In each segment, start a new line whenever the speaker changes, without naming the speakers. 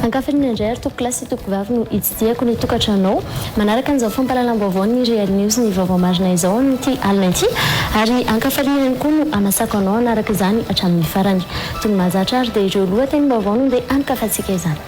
Ankafirina indray ary tompokolahy sy tompokovavy no hitsidihako ny tokantranonao manaraka an'izao fampahalalam-baovao ny Real News ny vaovao marina izao amin'ity alina ity ary ankafaliana ihany koa no hanasako anao hanaraka izany hatramin'ny farany. Toy ny mahazatra ary dia ireo lohatenim-baovao no ndeha hanokafantsika izany.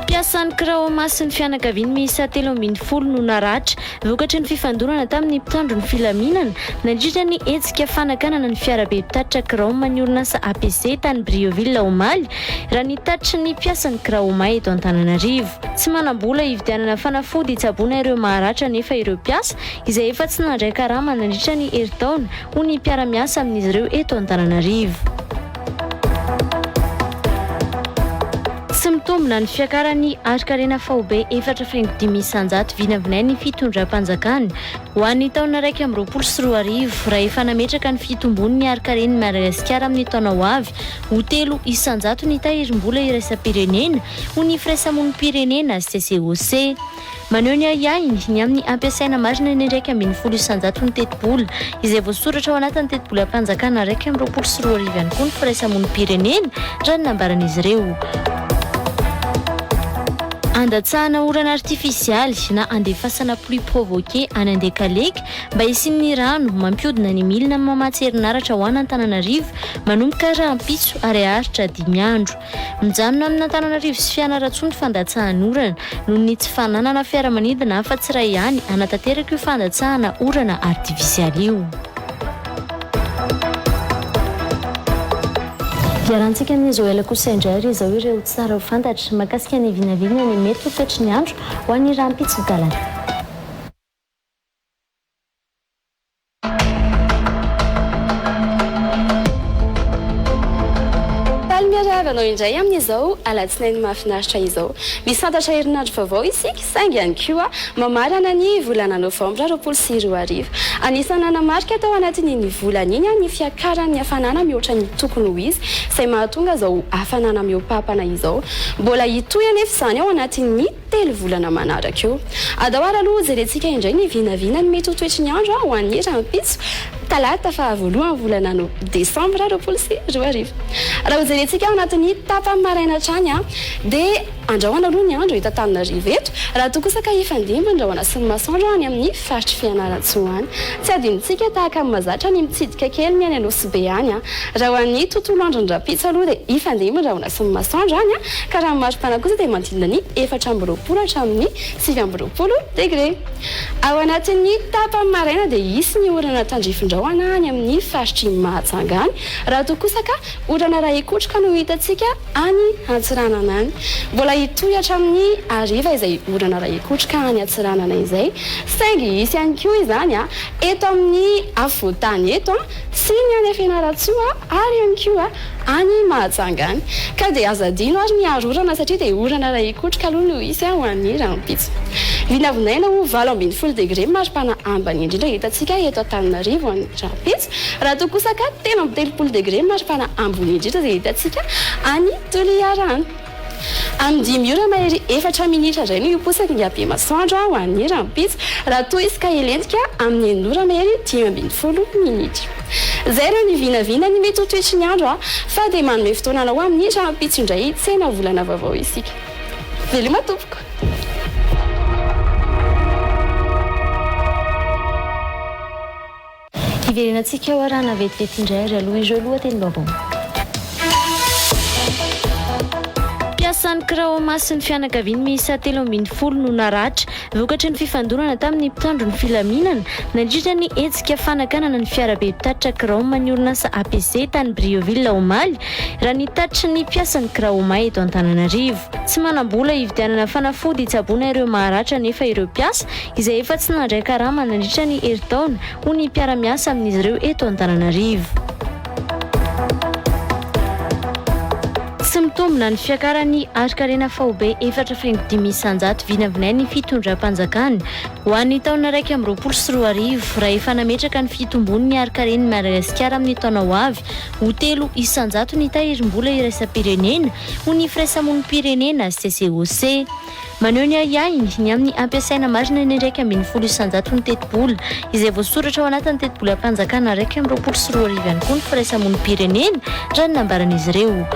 Mpiasan'ny Kraoma sy ny fianakaviany miisa 13 no naratra vokatry ny fifandonana tamin'ny mpitandro ny filaminana nandritra ny hetsika fanakanana ny fiarabe mpitatitra Kraoma ny orinasa APC tany Brioville omaly, raha ny tatitry ny mpiasan'ny Kraoma eto Antananarivo. Tsy manam-bola hividianana fanafody hitsaboana ireo maharatra anefa ireo mpiasa izay efa tsy nandray karama nandritra ny herintaona, hoy ny mpiara-miasa amin'izy ireo eto Antananarivo. Tsy mitombina ny fiakaran'ny harin-karena faobe 4,5% vinavinain'ny fitondram-panjakana ho an'ny taona 2021 raha efa nametraka ny fitombon'ny harin-karen'i Madagasikara amin'ny taona ho avy ho 3% ny tahirim-bola iraisam-pirenena ho ny firaisamonim-pirenena, CCOC. Maneho ny ahiahiny ny amin'ny hampiasaina marina ny 11% ny tetibola izay voasoratra ao anatin'ny tetibolam-panjakana 2021 ihany koa ny firaisamonim-pirenena, raha ny nambaran'izy ireo. Handatsahana orana artifisialy na handefasana pluie provoquée any Andekaleka mba hisian'ny rano mampihodina ny milina mamatsy herinaratra ho an'Antananarivo manomboka rahampitso ary haharitra dimy andro. Mijanona amin'Antananarivo sy Fianarantsoa ny fandatsahan'orana noho ny tsy fananana fiaramanidina afa-tsy iray ihany hanatanteraka io fandatsahana orana artifisialy io. Iarahantsika amin'i Joël kosa indray ary izao ireo tsara ho fantatra mahakasika ny vinavina ny mety ho toetry ny andro ho an'ny rahampitso talata.
Faly miarahaba anao indray amin'izao alatsinainy mahafinaritra izao. Misantatra herinandro vaovao isika saingy ihany koa mamarana ny volana novambra 2020. Anisan'ny nanamarika tao anatin'iny volana iny ny fiakaran'ny hafanana mihoatra ny tokony ho izy izay mahatonga izao hafanana mihoa-papana izao. Mbola hitohy anefa izany ao anatin'ny. telo volana manaraka eo. Andao ary aloha hojerentsika indray ny vinavina ny mety ho toetry ny andro ho an'ny rahampitso talata faha voalohan'ny volana no desambra 2020. Raha hojerentsika ao anatin'ny tapany maraina hatrany dia andrahona aloha ny andro eto Antananarivo eto raha toa kosa ka hifandimby ny rahona sy ny masoandro any amin'ny faritr'i Fianarantsoa any. Tsy adinontsika tahaka ny mahazatra ny mitsidika kely ny any Anosibe any. Raha ho an'ny tontolo andron'ny rahampitso aloha dia hifandimby ny rahona sy ny masoandro any ka raha ny maripana kosa dia manodidina ny 24 hatramin'ny 29 degre. Ao anatin'ny tapany maraina dia hisy ny orana tandrifin-drahona any amin'ny faritr'i Mahajanga any, raha toa kosa ka orana rahikotroka no hitantsika any Antsiranana any. Mbola hitohy hatramin'ny hariva izay orana rahikotroka any Antsiranana izay, saingy hisy ihany koa izany eto amin'ny afovoan-tany eto sy ny any Fianarantsoa ary ihany koa any Mahajanga any. Ka dia aza adino ary ny haro orana satria dia orana iray hikotroka aloha no hisy ho an'ny rahampitso. Vinavinaina ho 18 degre maripana ambany indrindra hitantsika eto Antananarivo any rahampitso, raha toa kosa ka 33 degre maripana ambony indrindra izay hitantsika any Toliara any. Amin'ny dimy ora mahery efatra minitra indray no hiposaka ingahy Bemasoandro ho an'ny rahampitso, raha toa izy ka hilentika amin'ny enina ora mahery 15 minitra. Izay ireo ny vinavina ny mety ho toetry ny andro fa dia manome fotoana anao amin'ny rahampitso indray hitsena volana vaovao isika. Veloma tompoko!
Hiverenantsika ho arahana vetivety indray ary aloha ireo lohatenim-baovao. Mpiasan'ny Kraoma sy ny fianakaviany miisa 13 no naratra vokatry ny fifandonana tamin'ny mpitandro ny filaminana nandritra ny hetsika fanakanana ny fiarabe mpitatitra Kraoma ny orinasa APC tany Brioville omaly raha ny tatitry ny mpiasan'ny Kraoma eto Antananarivo. Tsy manam-bola hividianana fanafody hitsaboana ireo maharatra anefa ireo mpiasa izay efa tsy nandray karama nandritra ny herintaona, hoy ny mpiara-miasa amin'izy ireo eto Antananarivo. Tsy mitombina ny fiakaran'ny harin-karena faobe 4,5% vinavinain'ny fitondram-panjakana ho an'ny taona 2021 raha efa nametraka ny fitombon'ny harin-karen'i Madagasikara amin'ny taona ho avy ho 3% ny tahirim-bola iraisam-pirenena, hoy ny firaisamonim-pirenena, CCOC. Maneho ny ahiahiny ny amin'ny hampiasaina marina ny 11% ny tetibola izay voasoratra ao anatin'ny tetibolam-panjakana 2021 ihany koa ny firaisamonim-pirenena, raha ny nambaran'izy ireo.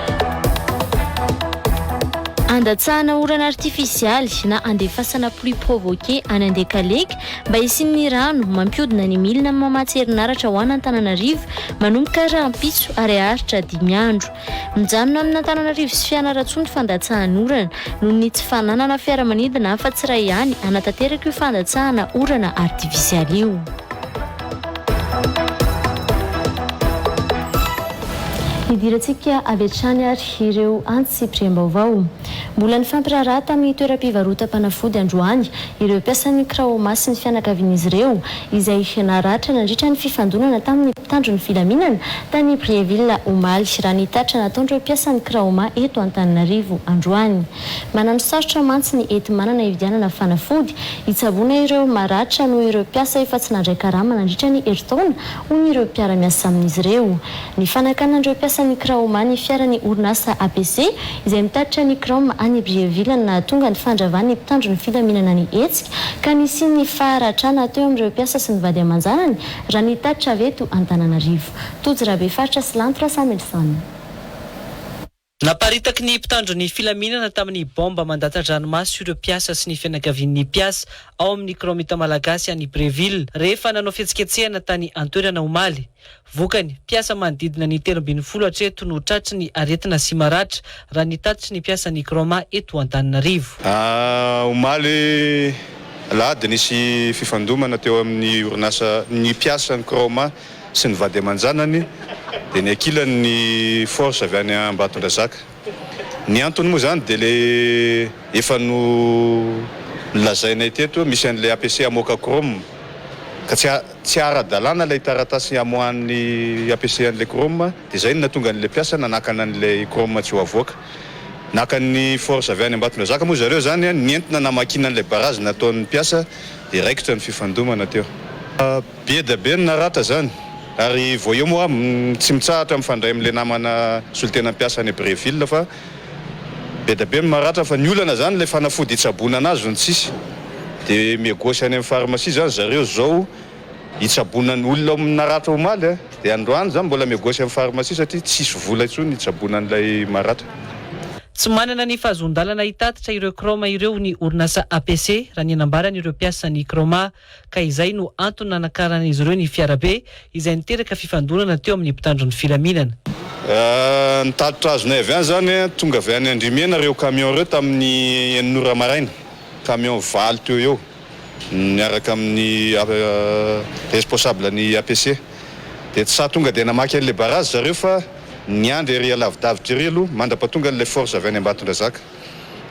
Andatsahana orana artifisialy na andefasana pluie provoquée any Andekaleka mba hisian'ny rano mampiodina ny milina mamatsy herinaratra ho an'Antananarivo manomboka rahampitso ary haharitra dimy andro. Mijanona amin'Antananarivo sy Fianarantsoa ny fandatsahan'orana noho ny tsy fananana fiaramanidina afa-tsy iray ihany hanatanteraka io fandatsahana orana artifisialy io. Hidirantsika avy hatrany ary ireo antsipiriam-baovao. Mbola nifampiraharaha tamin'ny toeram-pivarotam-panafody androany ireo mpiasan'ny Kraoma sy ny fianakavian'izy ireo izay naratra nandritra ny fifandonana tamin'ny mpitandro ny filaminana tany Brieville omaly, raha ny tatitra nataon'ireo mpiasan'ny Kraoma eto Antananarivo androany. Mananosarotra mantsy ny enti-manana hividianana fanafody hitsaboana ireo maratra noho ireo mpiasa efa tsy nandray karama nandritra ny herintaona, hoy ireo mpiara-miasa amin'izy ireo. Ny fanakanan'ireo mpiasan'ny Kraoma ny fiaran'ny orinasa APC izay mitatitra ny Kraoma any Brieville no nahatonga ny fandravan'ny mpitandro ny filaminana ny hetsika ka nisian'ny faharatrana teo amin'ireo mpiasa sy ny vady aman-janany raha ny tatitra avy eto Antananarivo. Tojo Rabefaritra sy Lanto Rasamilson.
Naparitaky ny mpitandro ny filaminana tamin'ny baomba mandatsa-dranomaso ireo mpiasa sy ny fianakavian'ny mpiasa ao amin'ny Kraomita Malagasy any Breville rehefa nanao fihetsiketsehana tany an-toerana omaly. Vokany, mpiasa manodidina ny 13 hatreto no tratry ny aretina sy maratra, raha ny tatitry ny mpiasan'ny Kraoma eto Antananarivo.
Omaly alahady nisy fifandomana teo amin'ny orinasa ny mpiasan'ny Kraoma sy ny vady aman-janany dia ny ankilany ny force avy any Ambatondrazaka. Ny antony moa izany dia ilay efa nolazainay teto misy an'ilay APC hamoaka chrome ka tsy tsy ara-dalàna ilay taratasy hamoahan'ny APC an'ilay chrome dia izay no nahatonga an'ilay mpiasa nanakana an'ilay chrome tsy ho avoaka. Naka ny force avy any Ambatondrazaka moa zareo izany nentina namakiana an'ilay barazy nataon'ny mpiasa dia raikitra ny fifandomana teo. Be dia be ny naratra zany ary vao eo moa aho tsy mitsahatra mifandray amin'ilay namana solontena mpiasa any Breville fa be dia be ny maratra fa ny olana zany ilay fanafody hitsaboana anazy no tsisy dia miegosy any amin'ny pharmacie zany zareo zao hitsaboana ny olona naratra omaly a dia androany zany mbola miegosy amin'ny pharmacie satria tsisy vola intsony hitsaboana an'ilay maratra.
Tsy manana ny fahazoan-dalana hitatitra ireo kraoma ireo ny orinasa APC raha ny nambaran'ireo mpiasan'ny Kraoma. ka izay no antony nanakaran'izy ireo ny fiarabe izay niteraka fifandonana teo amin'ny mpitandro ny filaminana.
Ny tatitra azonay avy any izany, tonga avy any Andriamena ireo camion ireo tamin'ny enina ora maraina, camion valo teo eo miaraka amin'ny responsable ny APC. Dia tsy sahy tonga dia namaky an'ilay barazy zareo fa niandry ery alavidavitra ery aloha mandra-pahatonga an'ilay force avy any Ambatondrazaka.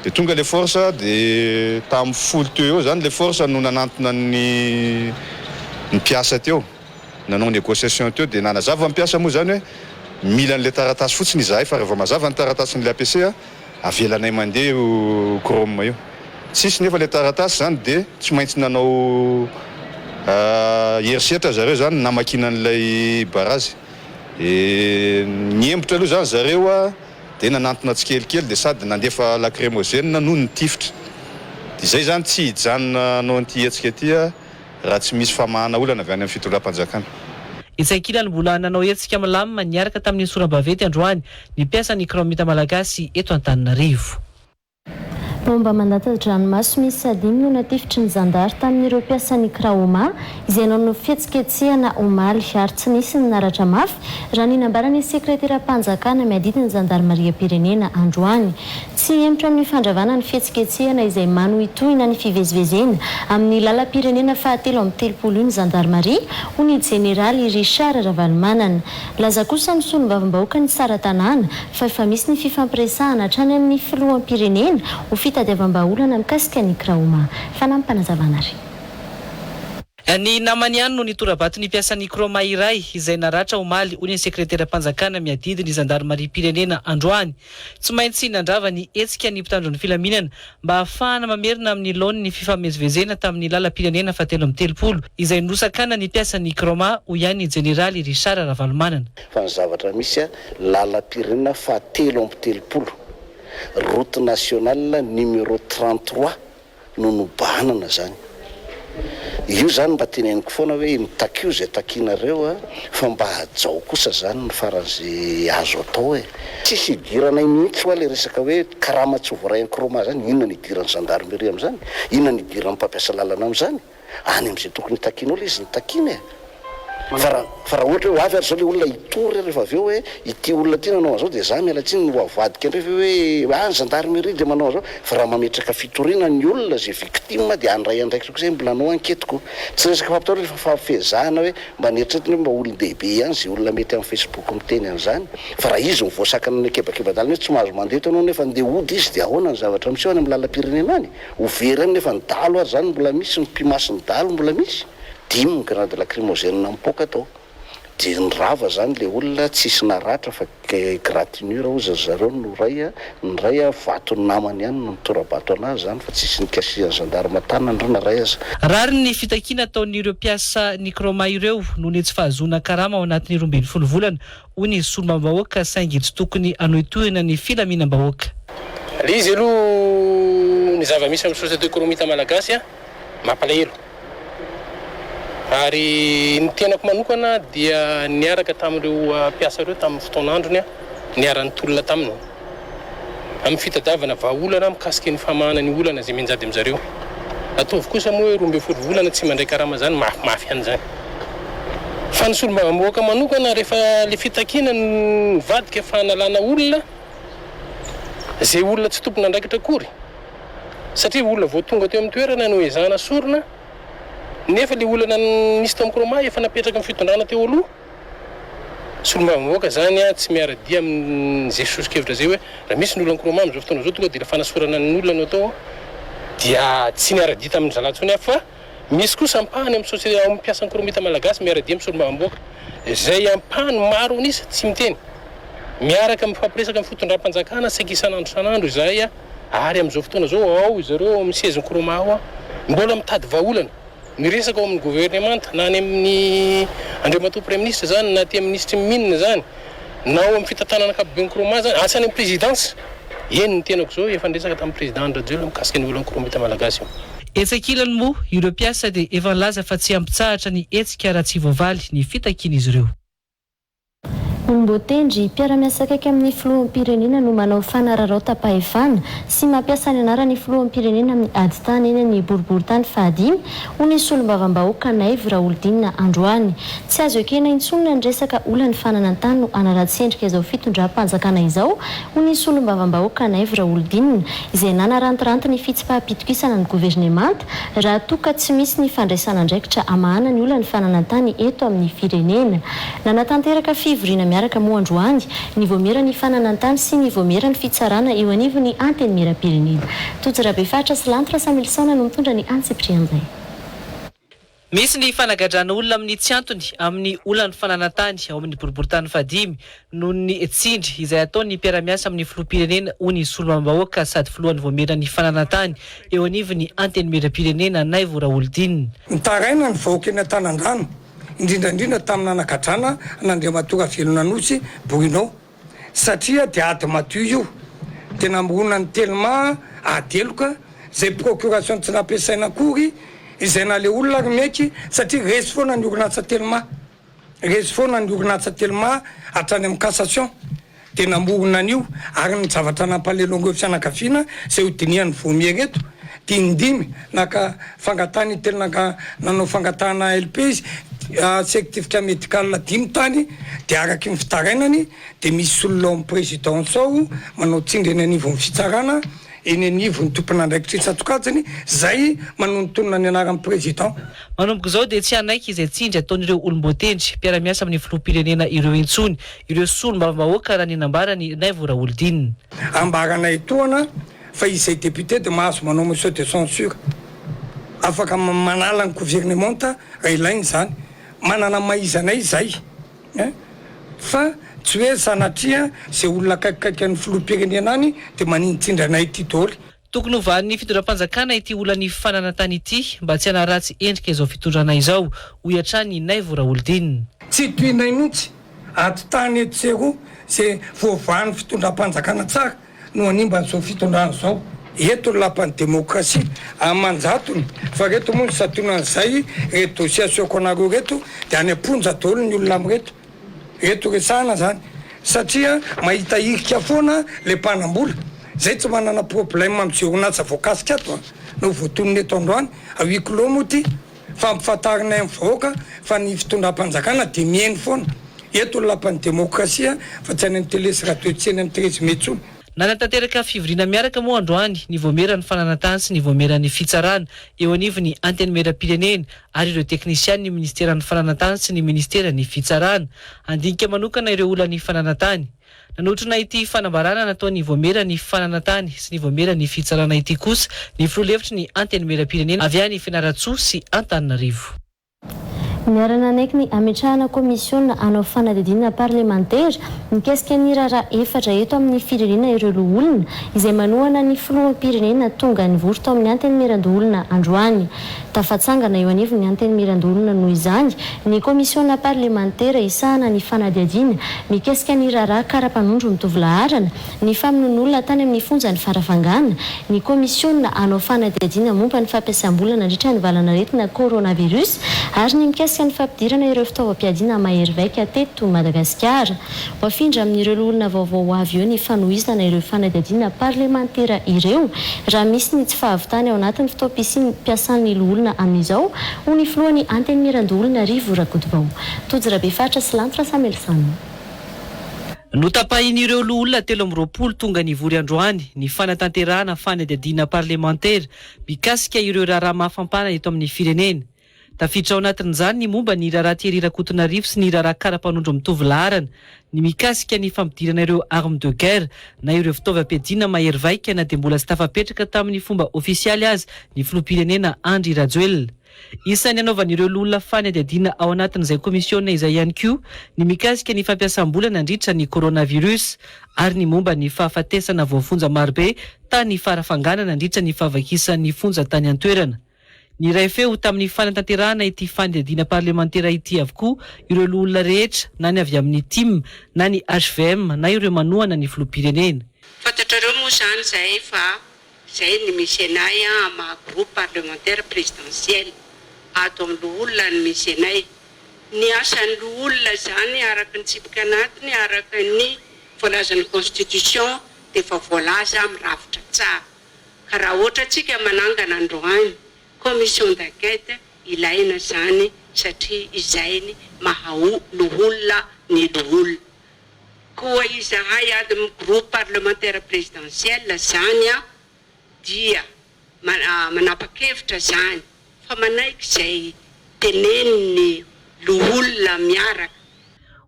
Dia tonga ilay force dia tamin'ny folo teo eo izany ilay force no nanantona ny ny mpiasa teo, nanao négociation teo dia nanazava ny mpiasa moa izany hoe mila an'ilay taratasy fotsiny izahay fa rehefa mazava ny taratasin'ilay APC avelanay mandeha io chrome io. Tsisy nefa ilay taratasy izany dia tsy maintsy nanao herisetra zareo izany namakiana an'ilay barazy. Dia niembotra aloha izany zareo. Dia nanantona tsikelikely dia sady nandefa lacrymogène no nitifitra. Dia izay izany tsy hijanona hanao an'ity hetsika ity aho raha tsy misy famahana olana avy any amin'ny fitondram-panjakana.
Etsy ankilany mbola nanao hetsika milamina niaraka tamin'ny sora-baventy androany ny mpiasan'ny Kraomita Malagasy eto Antananarivo.
Baomba mandatsa-dranomaso miisa dimy no natifitry ny zandary tamin'ireo mpiasan'ny Kraoma izay nanao fihetsiketsehana omaly ary tsy nisy ny naratra mafy raha ny nambaran'ny sekreteram-panjakana miadidy ny zandarimariam-pirenena androany. Tsy hihemotra amin'ny fandravana ny fihetsiketsehana izay manohitohina ny fivezivezena amin'ny lalam-pirenena faha 33 io ny zandarimaria hoy ny jeneraly Richard Ravalomanana. Nilaza kosa ny solombavambahoakan'i Tsaratanàna fa efa misy ny fifampiresahana hatrany amin'ny filoham-pirenena ho fitadiavam-bahaolana mikasika ny Kraoma. Fanampim-panazavana ary.
Ny namany ihany no nitora-bato ny mpiasan'ny Kraoma iray izay naratra omaly, hoy ny sekreteram-panjakana miadidy ny zandarimariam-pirenena androany. Tsy maintsy nandrava ny hetsika ny mpitandro ny filaminana mba hahafahana mamerina amin'ny laoniny ny fifamezivezena tamin'ny lalam-pirenena fahatelo amby telopolo izay nosakanan'ny mpiasan'ny Kraoma, hoy ihany ny jeneraly Richard Ravalomanana.
Fa ny zavatra misy, lalam-pirenena fahatelo amby telopolo, route nationale numéro 33 no nobahanana izany. Io zany mba teneniko foana hoe mitakio izay takianareo a, fa mba hajao kosa zany ny faran'izay azo atao e. Tsisy idiranay mihitsy hoa le resaka hoe karama tsy ho voaray any Chroma zany, inona ny idiran'ny gendarmerie am'zany? Inona ny idiran'ny mpampiasa lalana am'zany? Any am'zay tokony hitakianao le izy no takiana e. Fa raha fa raha ohatra hoe ho avy ary zao le olona hitory rehefa avy eo hoe ity olona ity nanao an'izao dia za miala tsiny ho avadika indray ve hoe ah ny gendarmerie dia manao an'izao fa raha mametraka fitoriana ny olona izay victime dia handray andraikitra kosa hoe mbola hanao enquete koa. Tsy resaka fampitahorana fa fampifehezahana hoe mba ny eritreretina hoe mba olon-dehibe ihany izay olona mety amin'ny facebook miteny an'izany fa raha izy no voasakana any an-kebakeba-dalana hoe tsy mahazo mandeha eto ianao nefa ndeha hody izy dia ahoana ny zavatra miseho any amin'ny lalam-pirenena any? Ho very any nefa ny dahalo ary izany mbola misy, ny mpimasy ny dahalo mbola misy. Dimy ny grenade lacrymogène nipoaka tao. Dia nirava zany le olona, tsisy naratra fa égratignure hozy ry zareo no ray a, ny ray a vaton'ny namany ihany no nitora-bato anazy zany fa tsisy nikasihan'ny gendarme tanana ndry na ray aza.
Rariny ny fitakiana ataon'ireo mpiasa ny Kraoma ireo noho ny tsy fahazoana karama ao anatin'ny 12 volana hoy ny solombavambahoaka saingy tsy tokony hanohitohina ny filaminam-bahoaka.
Le izy aloha ny zava-misy amin'ny société chromite malagasy a, mampalahelo. Ary ny tenako manokana dia niaraka tamin'ireo mpiasa ireo tamin'ny fotoan'androny aho, niara-nitolona taminy amin'ny fitadiavana vahaolana mikasika ny famahana ny olana izay mianjady amin-dry zareo. Ataovy kosa moa hoe 12 volana tsy mandray karama izany, mafimafy ihany izany. Fa ny solombavambahoaka manokana rehefa ilay fitakiana no nivadika fanalana olona, izay olona tsy tompon'andraikitra akory, satria olona vao tonga teo amin'ny toerana no ezahana sorona, nefa ilay olana nisy tao amin'ny Chroma efa napetraky ny fitondrana teo aloha, solombavambahoaka izany tsy miara-dia amin'izay soso-kevitra izay hoe raha misy ny olan'ny Chroma amin'izao fotoana izao tonga dia ilay fanasorana ny olona no atao dia tsy niara-dia tamin'ny zalahy intsony aho fa misy kosa ampahany amin'ny société ao amin'ny mpiasan'ny Chromite malagasy miara-dia amin'ny solombavambahoaka izay ampahany maro an'isa tsy miteny miaraka mifampiresaka amin'ny fitondram-panjakana saika isan'andro isan'andro izahay Ary amin'izao fotoana izao, ao zareo ao amin'ny siège-n'i Chroma ao, mbola mitady vahaolana. Miresaka ao amin'ny governemanta, na any amin'ny Andriamatoa Praiminisitra izany, na aty amin'ny minisitry ny Mines izany, na ao amin'ny fitantanana ankapoben'i Chroma izany, asa any amin'ny présidence. Eny, ny tenako izao efa niresaka tamin'ny Président Andry Rajoelina mikasika ny olan'ny Chromite malagasy io.
Etsy ankilany moa, ireo mpiasa dia efa nilaza fa tsy hampitsahatra ny hetsika raha tsy voavaly ny fitakian'izy ireo.
Olom-boatendry, mpiara-miasa akaiky amin'ny filoham-pirenena no manao fanararaotam-pahefana sy mampiasa ny anaran'ny filoham-pirenena amin'ny ady tany eny amin'ny boriborintany fahadimy, hoy ny solombavambahoaka Naivo Raholdina androany. Tsy azo ekena intsony ny resaka olan'ny fananan-tany no hanaratsy endrika izao fitondram-panjakana izao, hoy ny solombavambahoaka Naivo Raholdina, izay nanarantiranty ny fitsipaham-pitokisana ny governemanta raha toa ka tsy misy ny fandraisan'andraikitra hamahana ny olan'ny fananan-tany eto amin'ny firenena. Nanatanteraka fivoriana miaraka moa androany ny Vaomieran'ny fananan-tany sy ny Vaomieran'ny fitsarana eo anivon'ny Antenimierampirenena. Tojo Rabefaritra sy Lanto Rasamilisona no mitondra ny antsipirian'izay.
Misy ny fanagadrana olona amin'ny tsy antony amin'ny olan'ny fananan-tany ao amin'ny boriborintany fahadimy noho ny tsindry izay ataon'ny mpiara-miasa amin'ny filoham-pirenena hoy ny solombavambahoaka sady filohan'ny vaomieran'ny fananan-tany eo anivon'ny Antenimierampirenena Naivo Raholdina.
Nitaraina ny vahoaka eny Antanandrano, indrindra indrindra tamin'ny nanagadrana an'Andriamatoa Ravelonanosy Bruno satria dia ady madio io dia namorona ny Telma ady heloka izay procuration tsy nampiasaina akory izay na le olona ary miaiky satria resy foana ny orinasa Telma resy foana ny orinasa Telma hatrany amin'ny cassation dia namorona an'io ary ny zavatra nampalelo an'ireo fianakaviana izay ho dinihan'ny vaomiera eto dia indimy naka fangatahana intelo naka nanao fangatahana ALP izy certificat médical dimy tany dia araky ny fitarainany dia misy olona ao amin'ny présidence ao manao tsindry eny anivon'ny fitsarana eny anivon'ny tompon'andraikitra isan-tsokajiny izay manonontonona ny anaran'ny président.
Manomboka izao dia tsy hanaiky izay tsindry ataon'ireo olom-boatendry mpiara-miasa amin'ny filoham-pirenena ireo intsony ireo solombavambahoaka raha ny nambaran'i Naivo Raholdina.
Ambaranay etoana fa izay député dia mahazo manao motion de censure, afaka manala ny governemanta raha ilaina izany, manana ny maha izy anay izay eh, fa tsy hoe sanatria izay olona akaikikaiky an'ny filoham-pirenena any dia manintsindry anay ity daholo.
Tokony hovahan'ny fitondram-panjakana ity olan'ny fananan-tany ity mba tsy hanaratsy endrika izao fitondrana izao, hoy hatrany i Naivo Raholdina.
Tsy tohinay mihitsy ady tany etsy sy eroa izay voavahan'ny fitondram-panjakana tsara no hanimba an'izao fitondrana izao. Eto ny lapan'ny demokrasia aman-jatony fa reto moa ny santionan'izay reto dossier asehoko anareo reto dia any am-ponja daholo ny olona amin'ireto. Reto resahana zany satria mahita hirika foana le mpanambola. Zay tsy manana problème amin'izay orinasa voakasika ato no voatonona eto androany. À huis clos moa ty fa ampifantarinay amin'ny vahoaka fa ny fitondram-panjakana dia mihaino foana. Eto ny lapan'ny demokrasia fa tsy any amin'ny télé sy radio tsy eny amin'ny 13 mai intsony.
Nanatanteraka fivoriana miaraka moa androany ny Vaomieran'ny Fananantany sy ny Vaomieran'ny Fitsarana eo anivon'ny Antenimierampirenena ary ireo teknisianin'ny Minisiteran'ny Fananantany sy ny Minisiteran'ny Fitsarana. Handinika manokana ireo olan'ny fananantany. Nanotrona ity fanambarana nataon'ny Vaomieran'ny Fananantany sy ny Vaomieran'ny Fitsarana ity kosa ny Filoha lefitry ny Antenimierampirenena avy any Fianarantsoa sy Antananarivo.
Niara-nanaiky ny hametrahana kaomisiona hanao fanadihadiana parlemantera mikasika ny raharaha efatra eto amin'ny firenena ireo loholona izay manohana ny filoham-pirenena tonga nivory tao amin'ny Antenimierandoholona androany. Tafatsangana eo anivon'ny Antenimierandoholona noho izany ny kaomisiona parlemantera hisahana ny fanadihadiana mikasika ny raharaha kara-panondro mitovy laharana ny famonoan'olona tany amin'ny fonjan'i Farafangana, ny kaomisiona hanao fanadihadiana momba ny fampiasam-bola nandritra ny valanaretina coronavirus ary ny mikasika ny fampidirana ireo fitaovam-piadiana mahery vaika teto Madagasikara. Ho afindra amin'ireo loholona vaovao ho avy eo ny fanohizana ireo fanadihadiana parlemantera ireo raha misy ny tsy fahavitany ao anatin'ny fotoam-pisiam-piasan'ny loholona amin'izao, hoy ny filohan'ny Antenimierandoholona Rivo Rakotovao. Tojo Rabefaritra sy Lanto Rasamuelson.
Notapahin'ireo loholona 23 tonga nivory androany ny fanatanterahana fanadihadiana parlemantera mikasika ireo raharaha mahafampana eto amin'ny firenena. Tafiditra ao anatin'izany ny momba ny raharaha Thierry Rakotonarivo sy ny raharaha kara-panondro mitovy laharana, ny mikasika ny fampidirana ireo armes de guerre na ireo fitaovam-piadiana mahery vaika na dia mbola tsy tafapetraka tamin'ny fomba ofisialy aza ny filoham-pirenena Andry Rajoelina. Isan'ny hanaovan'ireo loholona fanadihadiana ao anatin'izay komisiona izay ihany koa ny mikasika ny fampiasam-bola nandritra ny coronavirus ary ny momba ny fahafatesana voafonja marobe tany Farafangana nandritra ny fahavakisan'ny fonja tany an-toerana. Niray feo tamin'ny fanatanterahana ity fanadihadiana parlemantera ity avokoa ireo loholona rehetra na ny avy amin'ny tim na ny hvm na ireo manohana ny filoham-pirenena.
Fantatrareo moa izany izay fa Izay ny misy anay amin'ny maha groupe parlementaire présidentiel ato amin'ny loholona ny misy anay. Ny asan'ny loholona izany araka ny tsipika anatiny, araka ny voalazan'ny constitution dia efa voalaza mirafitra tsara. Ka raha ohatra tsika manangana androany commission d'enquête ilaina izany satria izay ny maha loholona ny loholona. Koa izahay ato amin'ny groupe parlementaire présidentiel izany dia manapa-kevitra izany fa manaiky izay tenenin'ny loholona miaraka.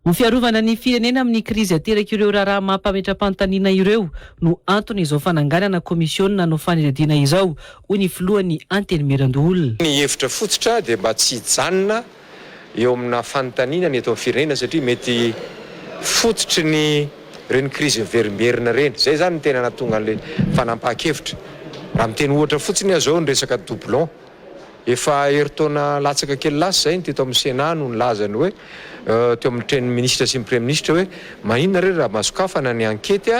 Ho fiarovana ny firenena amin'ny krizy aterak'ireo raharaha mampametra-panontaniana ireo no anton'izao fananganana komisiona hanao fanadihadiana izao, hoy ny filohan'ny Antenimierandoholona.
Ny hevitra fototra dia mba tsy hijanona eo amina fanontaniana ny eto amin'ny firenena satria mety fototry ny ireny krizy miverimberina ireny. Izay izany no tena nahatonga an'ilay fanampahan-kevitra. Raha miteny ohatra fotsiny aho izao ny resaka doublon. Efa herintaona latsaka kely lasa izay ny teto amin'ny Sénat no nilaza ny hoe teo amin'ny Praiministra sy ny Praiminisitra hoe maninona re raha mba sokafana ny ankety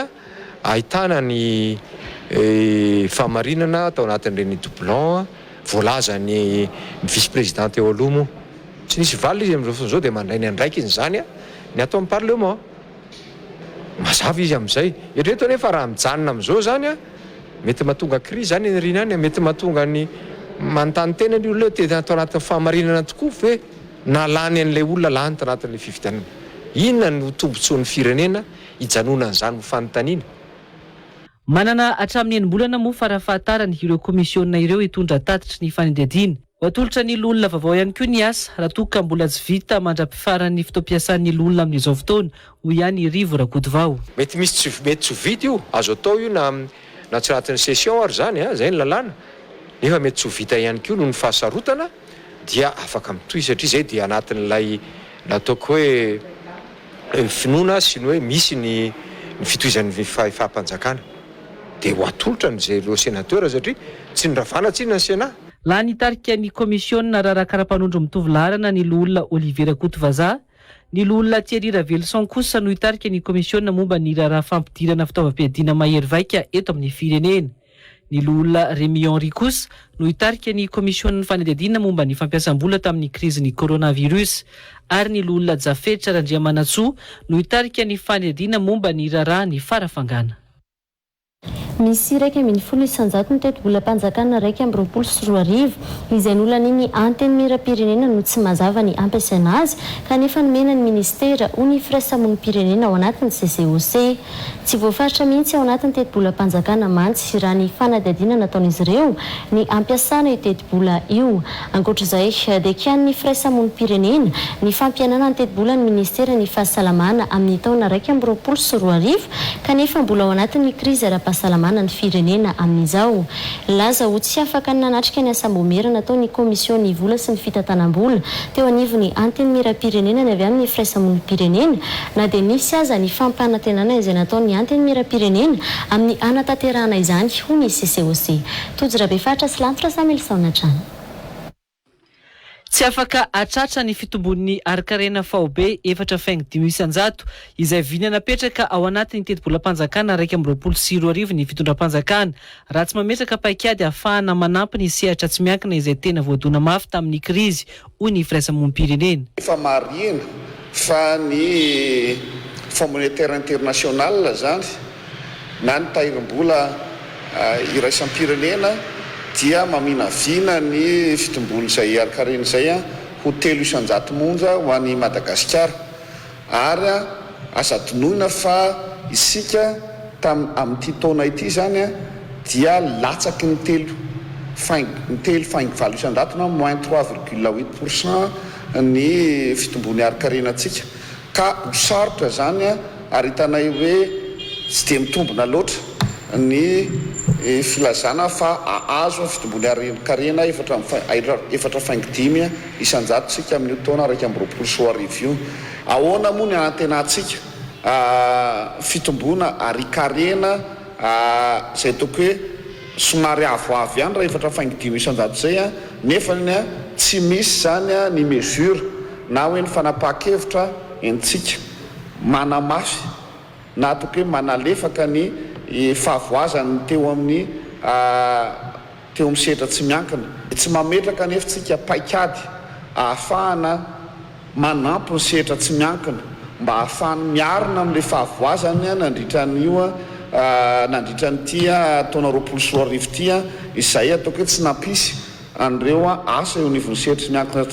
ahitana ny fahamarinana tao anatin'ireny doublon. Voalazan'ny vice président teo aloha moa. Tsy nisy valiny izy amin'izao fotoana izao dia mandray ny andraikiny izany ny ato amin'ny parlement. Mazava izy amin'izay. Eritrereto anefa raha mijanona amin'izao izany, mety mahatonga crise izany any aoriana any, mety mahatonga ny manontany tena ny olona hoe tena ato anatin'ny fahamarinana tokoa ve na lany an'ilay olona lany tanatin'ilay fifidianana. Inona no tombotsoan'ny firenena hijanonan'izany ho fanontaniana?
Manana hatramin'ny enim-bolana moa farafahatarany ireo komisiona ireo hitondra tatitry ny fanadihadiana. Ho atolotra ny loholona vaovao ihany koa ny asa raha toa ka mbola tsy vita mandra-pifaran'ny fotoam-piasan'ny loholona amin'izao fotoana, hoy ihany i Rivo Rakotovao.
Mety misy tsy mety tsy ho vita io, azo atao io na na tsy anatin'ny session ary izany an, izay ny lalàna, nefa mety tsy ho vita ihany koa noho ny fahasarotana dia afaka mitohy satria izay dia anatin'ilay nataoko hoe finoana sy ny hoe misy ny ny fitohizan'ny fahefam-panjakana dia ho atolotra ny izay ireo sénateur satria tsy noravana tsinona ny Sénat.
Lany hitarika ny kaomisiona raharaha kara-panondro mitovy laharana ny loholona Olivier Rakotovazaha. Ny loholona Thierry Raveloson kosa no hitarika ny kaomisiona momba ny raharaha fampidirana fitaovam-piadiana mahery vaika eto amin'ny firenena. Ny loholona Rémy Henry kosa no hitarika ny komisionin'ny fanadihadiana momba ny fampiasam-bola tamin'ny krizin'ny coronavirus ary ny loholona Jafetra Randriamanantsoa no hitarika ny fanadihadiana momba ny raharaha ny Farafangana.
Misy 11% ny tetibolam-panjakana 2021 izay nolanian'ny Antenimierampirenena no tsy mazava ny ampiasaina azy kanefa nomena ny minisitera ho ny firaisamonim-pirenena ao anatin'ny CCOC. Tsy voafaritra mihitsy ao anatin'ny tetibolam-panjakana mantsy, raha ny fanadihadiana nataon'izy ireo, ny hampiasana io tetibola io. Ankoatra izay, dia kianin'ny firaisamonim-pirenena ny fampihenana ny tetibolan'ny minisiteran'ny Fahasalamana amin'ny taona 2021 kanefa mbola ao anatin'ny krizy ara-pahasalamana ny firenena amin'izao. Nilaza ho tsy afaka ny nanatrika ny asam-baomiera nataon'ny Komision'ny vola sy ny fitantanam-bola teo anivon'ny Antenimierampirenena ny avy amin'ny firaisamonim-pirenena na dia nisy aza ny fampanantenana izay nataon'ny Antenimierampirenena amin'ny hanatanterahana izany, hoy ny CCOC. Tojo Rabefaritra sy Lanto Rasamilison hatrany.
Tsy afaka hatratra ny fitombon'ny harinkarena faobe 4,5% izay vina napetraka ao anatin'ny tetibolam-panjakana 2021 ny fitondram-panjakana raha tsy mametraka paikady ahafahana manampy ny sehatra tsy miankina izay tena voadona mafy tamin'ny krizy, hoy ny firaisamonim-pirenena.
Efa marihina fa ny Fonds Monétaire International izany na ny tahirim-bola iraisam-pirenena dia maminavina ny fitombon'izay harinkarena izay ho 3% monja ho an'i Madagasikara. Ary aza adinoina fa isika tam amin'ity taona ity izany dia latsaky ny telo faingo ny 3,8% na moins 3,8% ny fitombon'ny harinkarenantsika. Ka ho sarotra izany ary hitanay hoe tsy dia mitombina loatra ny filazana fa hahazo fitombon'ny harin-karena 4,5% isika amin'io taona 2021 io. Ahoana moa ny hanantenantsika fitomboana harin-karena izay ataoko hoe somary avoavo ihany raha 4,5% izay nefa tsy misy izany ny mesure na hoe ny fanapahan-kevitra entintsika manamafy na ataoko hoe manalefaka ny fahavoazan'ny teo amin'ny teo amin'ny sehatra tsy miankina. Tsy mametraka anefa isika paikady ahafahana manampy ny sehatra tsy miankina mba ahafahany miarina amin'ilay fahavoazany nandritra an'io nandritra an'ity taona 2020 ity izay ataoko hoe tsy nampisy an'ireo asa eo anivon'ny sehatry ny miankina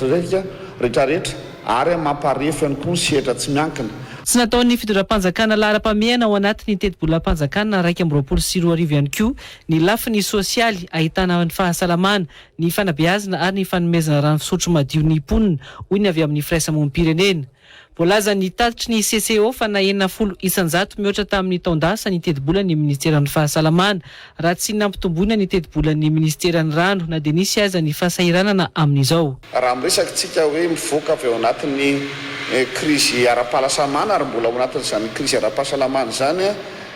rehetra ary mamparefo ihany koa ny sehatra tsy miankina.
Tsy nataon'ny fitondram-panjakana laharam-pahamehana ao anatin'ny tetibolam-panjakana 2021 ihany koa ny lafiny sosialy ahitana ny fahasalamana, ny fanabeazana ary ny fanomezana rano fisotro madio ny mponina, hoy ny avy amin'ny firaisamonim-pirenena. Voalazan'ny tatitry ny CCO fa nahena 10% mihoatra tamin'ny taon-dasa ny tetibolan'ny minisiteran'ny Fahasalamana, raha tsy nampitomboina ny tetibolan'ny minisiteran'ny Rano na dia nisy aza ny fahasahiranana amin'izao.
Raha miresaka isika hoe mivoaka avy ao anatin'ny krizy ara-pahalasamana ary mbola ao anatin'izany krizy ara-pahasalamana izany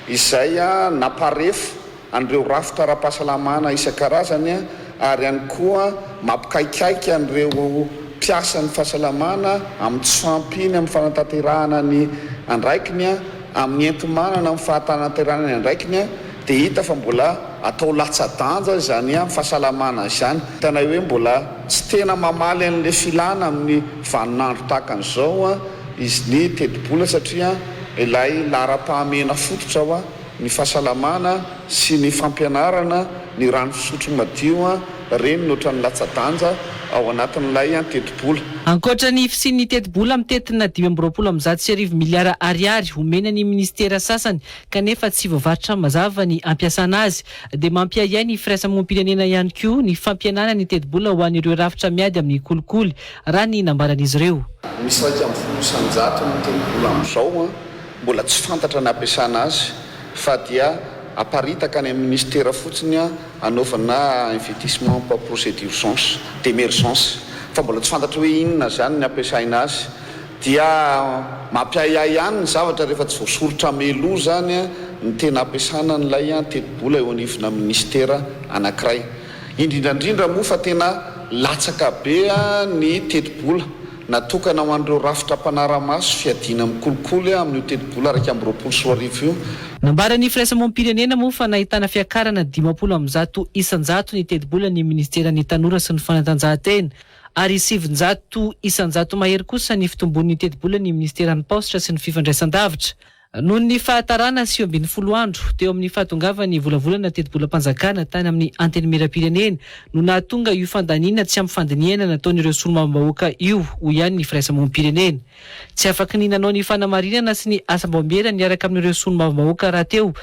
izay namparefo an'ireo rafitra ara-pahasalamana isan-karazany ary ihany koa mampikaikaika an'ireo mpiasan'ny fahasalamana amin'ny tsy fahampiany amin'ny fanatanterahana ny andraikiny, amin'ny enti-manana amin'ny fahatananterahana ny andraikiny dia hita fa mbola atao latsa-danja izany fahasalamana izany. Hitanay hoe mbola tsy tena mamaly an'ilay filana amin'ny vaninandro tahaka an'izao izy ny tetibola satria ilay laharam-pahamehana fototra hoa ny fahasalamana sy ny fampianarana, ny rano fisotro madio, ireny no ohatran'ny latsa-danja ao anatin'ilay tetibola.
Ankoatra ny fisian'ny tetibola mitentina 1125 miliara ariary omena ny minisitera sasany kanefa tsy voafaritra mazava ny hampiasana azy dia mampiahiahy ny firaisamonim-pirenena ihany koa ny fampihenana ny tetibola ho an'ireo rafitra miady amin'ny kolikoly raha ny nambaran'izy ireo.
Misy 11% ny tetibola amin'izao. Mbola tsy fantatra ny hampiasana azy fa dia aparitaka any amin'ny ministera fotsiny hanaovana investissement par procès d'urgence, d'emergence fa mbola tsy fantatra hoe inona izany ny hampiasaina azy. Dia mampiahiahy ihany ny zavatra rehefa tsy voasoritra mialoha izany ny tena hampiasana an'ilay tetibola eo anivona ministera anankiray. Indrindra indrindra moa fa tena latsaka be ny tetibola. natokana ho an'ireo rafitra mpanara-maso fiadiana amin'ny kolikoly amin'io tetibola 2021 io.
Nambaran'ny firaisamonim-pirenena moa fa nahitana fiakarana 50% ny tetibolan'ny minisiteran'ny Tanora sy ny fanatanjahantena ary 900% mahery kosa ny fitombon'ny tetibolan'ny minisiteran'ny Paositra sy ny fifandraisandavitra. Noho ny fahatarana 19 andro teo amin'ny fahatongavan'ny volavolana tetibolam-panjakana tany amin'ny Antenimierampirenena no nahatonga io fandaniana tsy ampy fandinihana nataon'ireo solombavambahoaka io, hoy ihany ny firaisamonim-pirenena. Tsy afaky ny nanao ny fanamarinana sy ny asam-baomiera niaraka amin'ireo solombavambahoaka rahateo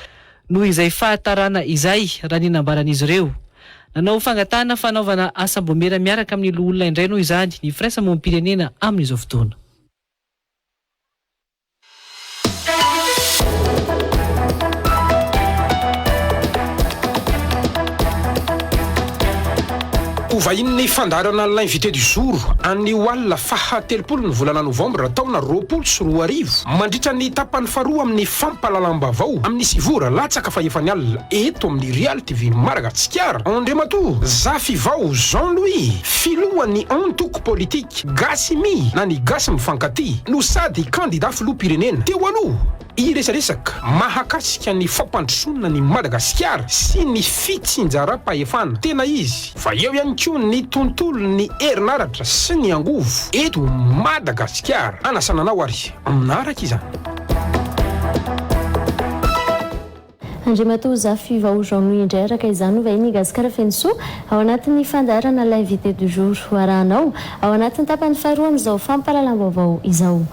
noho izay fahatarana izay, raha ny nambaran'izy ireo. Nanao fangatahana fanaovana asam-baomiera miaraka amin'ny loholona indray noho izany ny firaisamonim-pirenena amin'izao fotoana.
Ho vahinin'ny fandaharana L'invité du jour anio alina faha 30 ny volana novambra taona 2020 mandritra ny tapany faharoa amin'ny fampahalalam-baovao amin'ny sivy ora latsaka fahefany alina eto amin'ny Real TV Madagasikara Andriamatoa Zafivao Jean Louis filohan'ny antoko politika Gasy mi na ny gasy mifankatia no sady kandida filoham-pirenena teo aloha hiresadresaka mahakasika ny fampandrosoana ny Madagasikara sy ny fitsinjaram-pahefana tena izy fa eo ihany koa ny tontolon'ny herinaratra sy ny angovo eto Madagasikara. Anasana anao ary manaraka izany.
Andriamatoa Zafivao Jean Louis indray araka izany no vahiny Gasikara Fenosoa ao anatin'ny fandaharana L'invité du jour ho arahanao ao anatin'ny tapany faharoa amin'izao fampahalalam-baovao izao.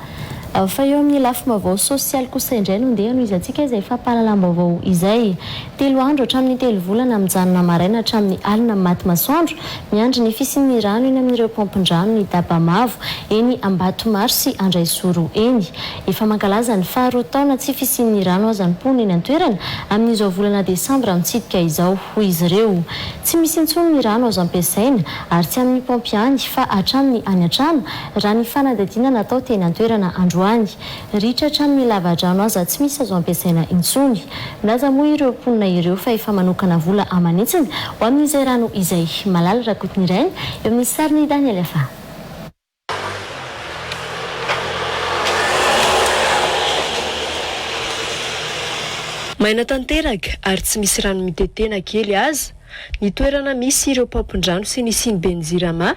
Fa eo amin'ny lafim-baovao sosialy kosa indray no ndeha hanohizantsika izay fampahalalam-baovao izay. Telo andro hatramin'ny telo volana mijanona maraina hatramin'ny alina maty masoandro miandry ny fisian'ny rano eny amin'ireo paompin-drano ny Dabamavo eny Ambatomaro sy Andraisoro eny. Efa mankalaza ny faharoa taona tsy fisian'ny rano aza ny mponina eny an-toerana amin'izao volana desambra mitsidika izao, hoy izy ireo. Tsy misy intsony ny rano azo ampiasaina ary tsy amin'ny paompy ihany fa hatramin'ny any an-trano, raha ny fanadihadiana natao teny an-toerana androany. Ritra hatramin'ny lava-drano aza tsy misy azo ampiasaina intsony. Milaza moa ireo mponina ireo fa efa manokana vola aman'hetsiny ho amin'izay rano izay. Malala Rakotonirainy eo amin'ny sarin'i Daniel Afa.
Maina tanteraka ary tsy misy rano mitete na kely aza ny toerana misy ireo paompin-drano sy ny siniben'ny Jirama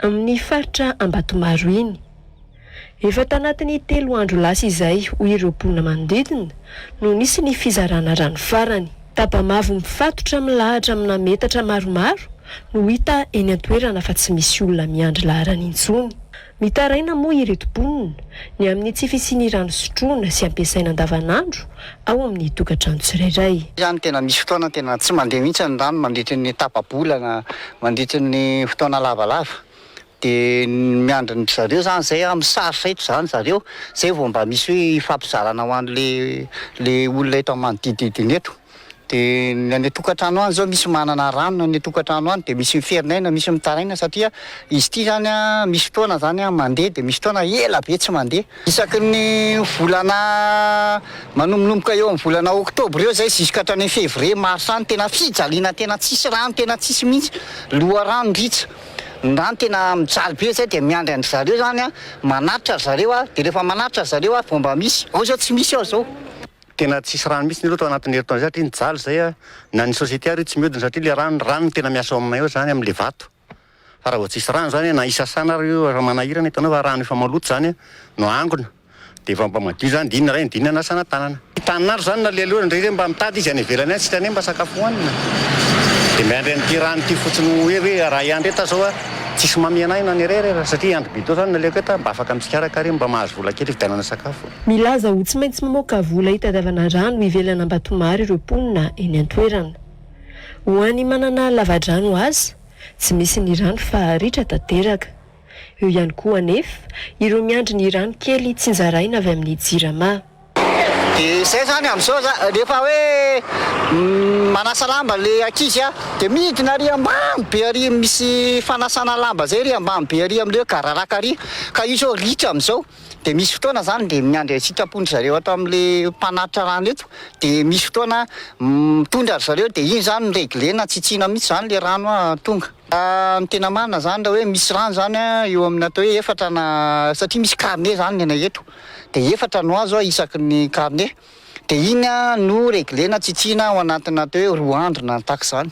amin'ny faritra Ambatomaro iny. Efa tanatin'ny telo andro lasa izay, hoy ireo mponina manodidina, no nisy ny fizarana rano farany. Taba-mavo mifatotra milahatra amina metatra maromaro no hita eny an-toerana fa tsy misy olona miandry laharana intsony. Mitaraina moa ireto mponina ny amin'ny tsy fisian'ny rano sotroina sy ampiasaina andavanandro ao amin'ny tokantrano tsirairay.
Izany tena misy fotoana tena tsy mandeha mihitsy ny rano mandritry ny tapa-bolana, mandritry ny fotoana lavalava. Dia miandry an-dry zareo izany izay an, misaritra eto izany zareo, izay vao mba misy hoe hifampizarana ho an'le le olona eto amin'ny manodidididina eto. Dia ny any an-tokantrano any izao misy manana rano ny any an-tokantrano any dia misy miferinaina, misy mitaraina satria izy ity izany an, misy fotoana izany an mandeha dia misy fotoana ela be tsy mandeha. Isaky ny volana manombonomboka eo amin'ny volana oktobra eo izay jusqu'à hatrany amin'ny février, mars any tena fijaliana tena tsisy rano tena tsisy mihitsy, loharano ritra. Ny rano tena mijaly be zay dia miandry an-dry zareo zany an, manatitra ry zareo an, dia rehefa manatitra ry zareo an vao mba misy, ao zao tsy misy ao zao.
Tena tsisy rano mihitsy aloha tao anatin'ny herintaona izay satria nijaly izay an, na ny société ary tsy mihodina satria le rano, rano no tena miasa ao aminay ao zany amin'le vato, fa raha vao tsisy rano zany an, na hisasana ary io efa manahirana hitanao fa rano efa maloto zany an no angona. Dia efa mba madio zany, dia inona ray no dia inona anasana tanana. Tanin'andro zany na le aloha ndray re mba mitady izy any ivelany any tsy hitany hoe mba sakafo hohanina. Dia miandry an'ity rano ity fotsiny hoe hoe raha hiandry eto aho zao a, tsisy mamihana ahy na ny irery ara satria hiandry bidon zany nalehako eto a, mba afaka mitsikarakara eo mba mahazo vola kely hividianana sakafo.
Milaza ho tsy maintsy mamoaka vola hitadiavana rano ivelan'Ambatomaro ireo mponina eny an-toerana. Ho an'ny manana lavadrano aza, tsy misy ny rano fa ritra tanteraka. Eo ihany koa anefa ireo miandry ny rano kely tsinjaraina avy amin'ny Jirama.
Dia izay izany amin'izao za, rehefa hoe manasa lamba le ankizy a, dia midina ary ambany be ary misy fanasana lamba zay ary ambany be ary amin'ilay hoe gararaka ary, ka io zao ritra amin'izao, dia misy fotoana zany dia miandry sitrapon-dry zareo ato amin'le mpanatitra rano eto, dia misy fotoana mitondra ry zareo dia iny zany no reglena, tsitsiana mihitsy zany le rano tonga. Ny tena marina zany raha hoe misy rano zany eo amin'ny atao hoe efatra na satria misy carnet zany ny anay eto dia efatra no azo isaky ny carnet dia iny no reglena tsitsiana ao anatina atao hoe roa andro na tahaka izany.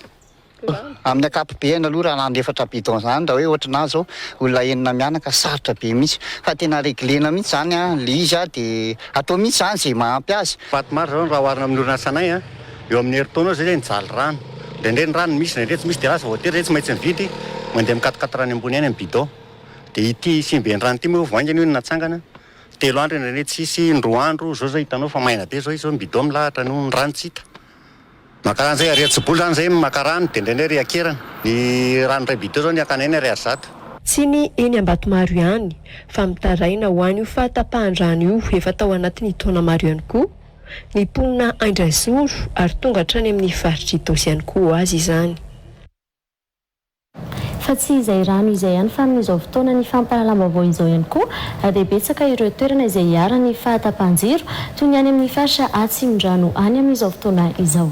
Amin'ny ankapobeany aloha raha lany efatra bidon zany raha hoe ohatranà zao olona enina mianaka sarotra be mihitsy fa tena reglena mihitsy zany le izy dia atao mihitsy zany ze mahampy azy.
Faty maro zao raha oharina amin'ny orinasanay a, eo amin'ny herintaona eo zay zay nijaly rano, indraindray ny rano misy indraindray tsy misy dia lasa voatery zay tsy maintsy mividy mandeha mikatokatoka rano ambony any amin'ny bidon, dia ity simben'ny rano ity moa vao haingana io no natsangana, telo andro indraindray tsisy, ny roa andro, zao zao hitanao fa maina be zao izy zao ny bidon milahatra noho ny rano tsy hita. Maka rano zay ary Atsibola zany zay maka rano de indraindray ry Akerana. Ny rano iray bidon zao ny akana eny ariary zato.
Tsy ny eny Ambatomaro ihany fa mitaraina ho an'io fahatapahan-drano io efa tao anatin'ny taona maro ihany koa ny mponina Andraisoro ary tonga hatrany amin'ny faritr'Itaosy ihany koa ho azy izany.
Fa tsy izay rano izay ihany fa amin'izao fotoana ny fampahalalam-baovao izao ihany koa dia betsaka ireo toerana izay iharan'ny fahatapahan-jiro toy ny any amin'ny faritra Atsimondrano any amin'izao fotoana izao.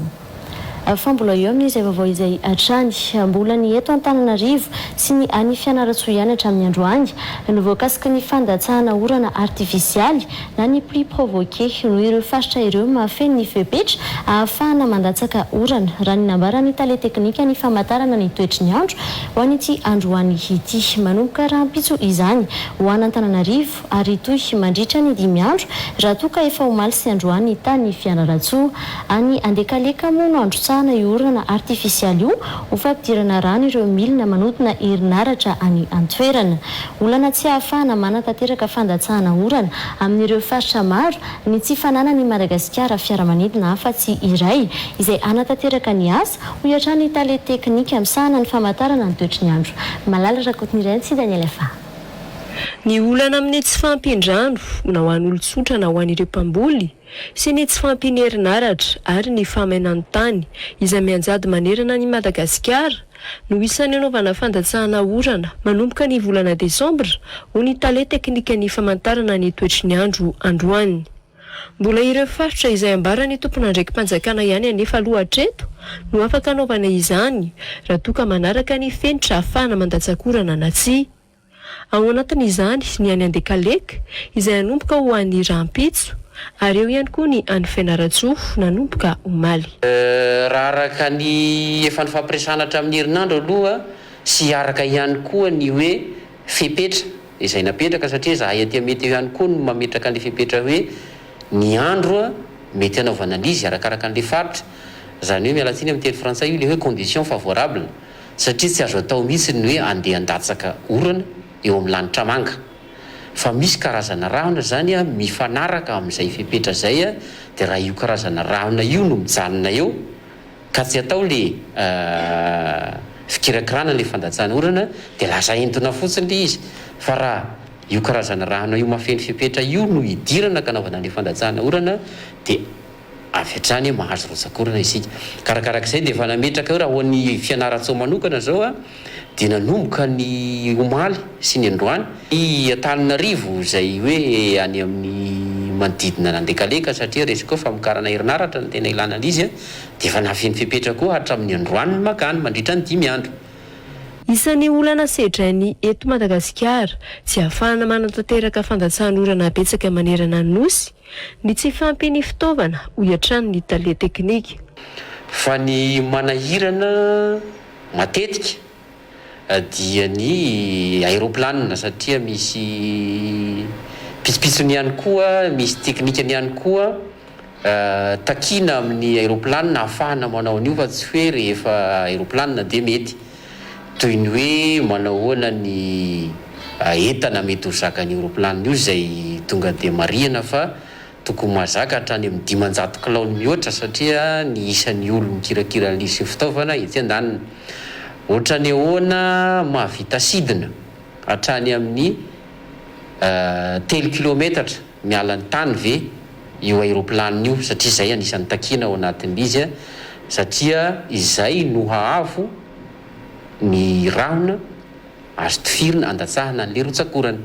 Fa mbola eo amin'izay vaovao izay hatrany. Mbola ny eto Antananarivo sy ny any Fianarantsoa ihany hatramin'ny androany no voakasiky ny fandatsahana orana artifisialy na ny pluie provoquée noho ireo faritra ireo mahafeno ny fepetra ahafahana mandatsaka orana, raha ny nambaran'ny tale teknika ny famantarana ny toetry ny andro ho an'ity androany ity. Manomboka rahampitso izany ho an'Antananarivo ary hitohy mandritra ny dimy andro raha toa ka efa omaly sy androany tany Fianarantsoa. Any Andekaleka moa no androtsahana io orana artifisialy io ho fampidirana rano ireo milina manodina herinaratra any an-toerana. Olana tsy ahafahana manatanteraka fandatsahana orana amin'ireo faritra maro ny tsy fananan'i Madagasikara fiaramanidina afa-tsy iray izay hanatanteraka ny asa, hoy hatrany ny tale teknika misahana ny famantarana ny toetry ny andro, Malala Rakotonirainy sy Daniel Fa.
Ny olana amin'ny tsy fahampian-drano, na ho an'olon-tsotra na ho an'ireo mpamboly, sy ny tsy fahampian'ny herinaratra ary ny fahamainan'ny tany izay mianjady manerana an'i Madagasikara no isan'ny anaovana fandatsahana orana manomboka ny volana desambra, hoy ny tale teknikan'ny famantarana ny toetry ny andro androany. Mbola ireo faritra izay ambaran'ny tompon'andraiki-panjakana ihany anefa aloha hatreto no afaka anaovana izany raha toa ka manaraka ny fenitra ahafahana mandatsa-korana na tsia. Ao anatin'izany ny any Andekaleka izay hanomboka ho an'ny rahampitso ary eo ihany koa ny any Fianarantsoa nanomboka omaly.
Raha araka ny efa nifampiresahana hatramin'ny herinandro aloha sy araka ihany koa ny hoe fepetra izay napetraka satria izahay aty amin'ny Meteo ihany koa no mametraka an'ilay fepetra hoe ny andro mety hanaovana an'izy arakaraka an'ilay faritra, izany hoe miala tsiny amin'ny teny frantsay io ilay hoe condition favorable. Satria tsy azo atao mihitsy ny hoe andeha handatsaka orana eo amin'ny lanitra manga. Fa misy karazana rahona izany mifanaraka amin'izay fepetra izay dia raha io karazana rahona io no mijanona eo ka tsy atao le fikirakirana le fandatsahana orana dia lasa entona fotsiny le izy. Fa raha io karazana rahona io mahafeno fepetra io no idirana ka anaovana le fandatsahana orana dia avy hatrany mahazo rotsak'orana isika. Ka arakarak'izay dia efa nametraka eo raha ho an'i Fianarantsoa manokana izao dia nanomboka ny omaly sy ny androany. I Antananarivo izay hoe any amin'ny manodidina an'Andekaleka satria resaka hoe famokarana herinaratra no tena ilana an'izy dia efa nahafeno fepetra koa hatramin'ny androany ny makany mandritra ny dimy andro.
Isan'ny olana sedrain'ny eto Madagasikara tsy ahafahana manatanteraka fandatsahan'orana betsaka manerana ny Nosy Ny tsy fahampian'ny fitaovana, hoy hatrany ny tale teknika.
Fa ny manahirana matetika dia ny aeroplanina satria misy pitsopitsony ihany koa, misy teknikany ihany koa takiana amin'ny aeroplanina ahafahana manao an'io fa tsy hoe rehefa aeroplanina dia mety. Toy ny hoe manao ahoana ny entana mety ho zakan'io roplanina io izay tonga dia marihana fa tokony mahazaka hatrany amin'ny 500 kilao ny mihoatra satria ny isan'ny olo mikirakira an'ilay izy sy ny fitaovana etsy andaniny. Ohatran'ny ahoana mahavita sidina hatrany amin'ny telo kilaometatra miala ny tany ve io aeroplanina io satria izay anisan'ny takiana ao anatin'ilay izy satria izay no haavo ny rahona azo tifirina andatsahana an'ilay rotsak'orana.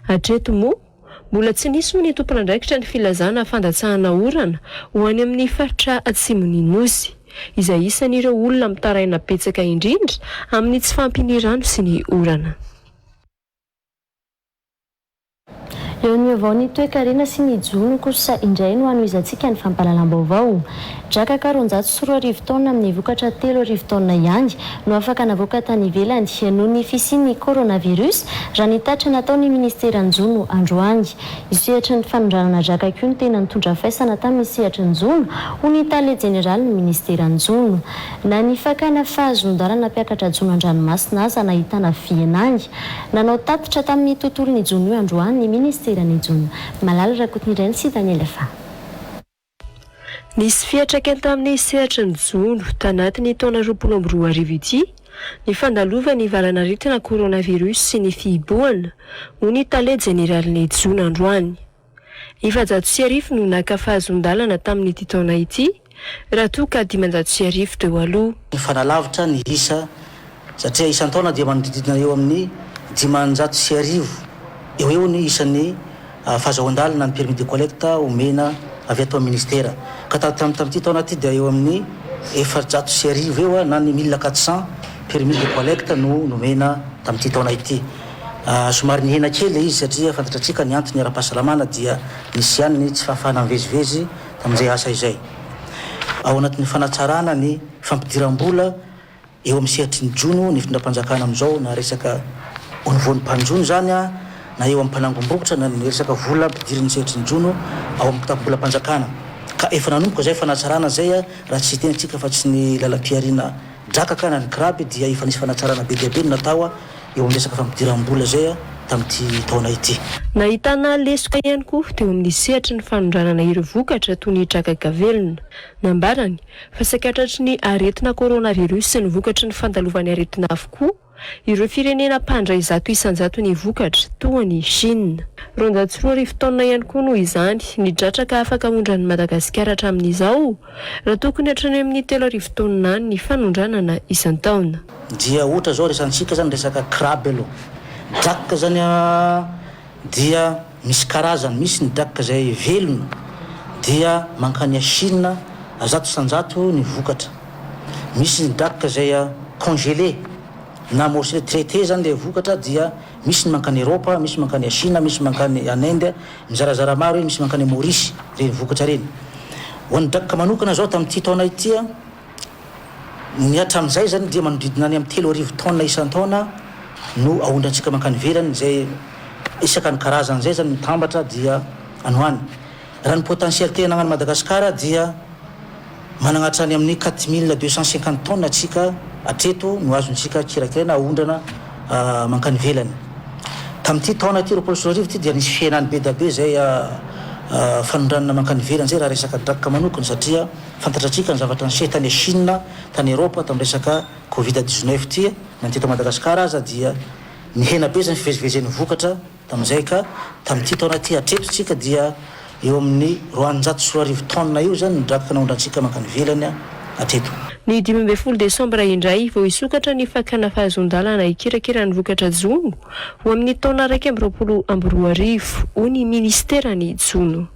Hatreto moa, mbola tsy nisy hoy ny tompon'andraikitra ny filazana fandatsahana orana ho any amin'ny faritra atsimon'ny Nosy. izay isan'ireo olona mitaraina betsaka indrindra amin'ny tsy fahampian'ny rano sy ny orana.
Eo ny vaovao ny toekarena sy ny jono kosa indray no hanohizantsika ny fampahalalam-baovao. Drakaka 2200 taonina amin'ny vokatra 3000 taonina ihany no afaka navoaka tany ivelany noho ny fisian'ny coronavirus raha ny tatitra nataon'ny ministeran'ny jono androany. Io sehatry ny fanondranana drakaka io no tena nitondra faisana tamin'ny sehatry ny jono, hoy ny tale jeneralin'ny ministeran'ny jono. Na ny fakana fahazoan-dalana hampiakatra jono an-dranomasina aza nahitana fihenany. Nanao tatitra tamin'ny tontolon'ny jono io androany ny ministeran'ny jono. Malala Rakotonirainy sy Daniel Fa.
Nisy fiantraikany tamin'ny sehatry ny jono tanatin'ny taona 2020 ity ny fandalovan'ny valanaretina coronavirus sy ny fihibohana, hoy ny tale jeneralin'ny jono androany. 1400 no naka fahazoan-dalana tamin'ity taona ity, raha toa ka 1500 teo aloha.
Mifanalavitra ny isa satria isan-taona dia manodididina eo amin'ny 1500 eo ho eo ny isan'ny fahazahoan-dalana ny permis de collecte omena avy ato amin'ny ministera. Ka tamin'ity taona ity dia eo amin'ny 1400 eo na ny 1400 permis de collecte no nomena tamin'ity taona ity. Somary nihena kely ilay izy satria fantatratsika ny antony ara-pahasalamana dia nisy ihany ny tsy fahafahana mivezivezy tamin'izay asa izay. Ao anatin'ny fanatsarana ny fampidiram-bola eo amin'ny sehatry ny jono ny fitondram-panjakana amin'izao na resaka au niveau ny mpanjono izany na eo amin'ny mpanangom-bokotra na ny resaka vola ampidirin'ny sehatry ny jono ao amin'ny kitapom-bolam-panjakana ka efa nanomboka izay fanatsarana izay raha tsy hiteny isika fa tsy ny lalam-pihariana drakaka na ny crabe dia efa nisy fanatsarana be dia be no natao eo amin'ny resaka fampidiram-bola izay tamin'ity taona ity.
Nahitana lesoka ihany koa teo amin'ny sehatry ny fanondranana ireo vokatra toy ny drakaka velona. Nambarany fa saika tratry ny aretina coronavirus sy ny vokatry ny fandalovan'ny aretina avokoa ireo firenena mpandray 100% ny vokatra toa an'i Chine. 2200 taonina ihany koa noho izany ny dratraka afaka aondran'i Madagasikara hatramin'izao raha tokony hatrany amin'ny 3000 taonina any ny fanondranana isan-taona.
Dia ohatra zao resantsika zany resaka crabe aloha. Drakaka zany dia misy karazany, misy ny drakaka zay velona dia mankany Chine 100% ny vokatra. Misy ny drakaka zay congelé na morcelé traité zany le vokatra dia misy ny mankany Europe, misy mankany Chine, misy mankany en Inde, mizarazara maro iny, misy mankany Maurice reny vokatra reny. Ho an'ny drakaka manokana zao tamin'ity taona ity, Ny hatramin'izay izany dia manodidina any amin'ny 3000 taonina isan-taona no aondrantsika mankany ivelany, izay isaka ny karazany izay izany mitambatra dia any ho any. Raha ny potentialité anagnan'i Madagasikara dia managna hatrany amin'ny 4250 tonnes antsika hatreto no azontsika kirakiraina aondrana mankany ivelany. Tamin'ity taona ity 2020 ity dia nisy fihenany be dia be izay fanondranana mankany ivelany izay raha resaka drakaka manokana satria Fantatratsika ny zavatra niseho tany Chine, tany Europe tamin'ny resaka covid 19 ity, na ny teto Madagascar aza dia nihena be izany fivezivezen'ny vokatra tamin'izay ka tamin'ity taona ity hatreto tsika dia eo amin'ny 2200 tonnes eo izany ny drakaka naondrantsika mankany ivelany hatreto.
Ny 15 desambra indray vao hisokatra ny fakana fahazoan-dalana hikirakira ny vokatra jono ho amin'ny taona 2021, hoy ny minisiteran'ny jono.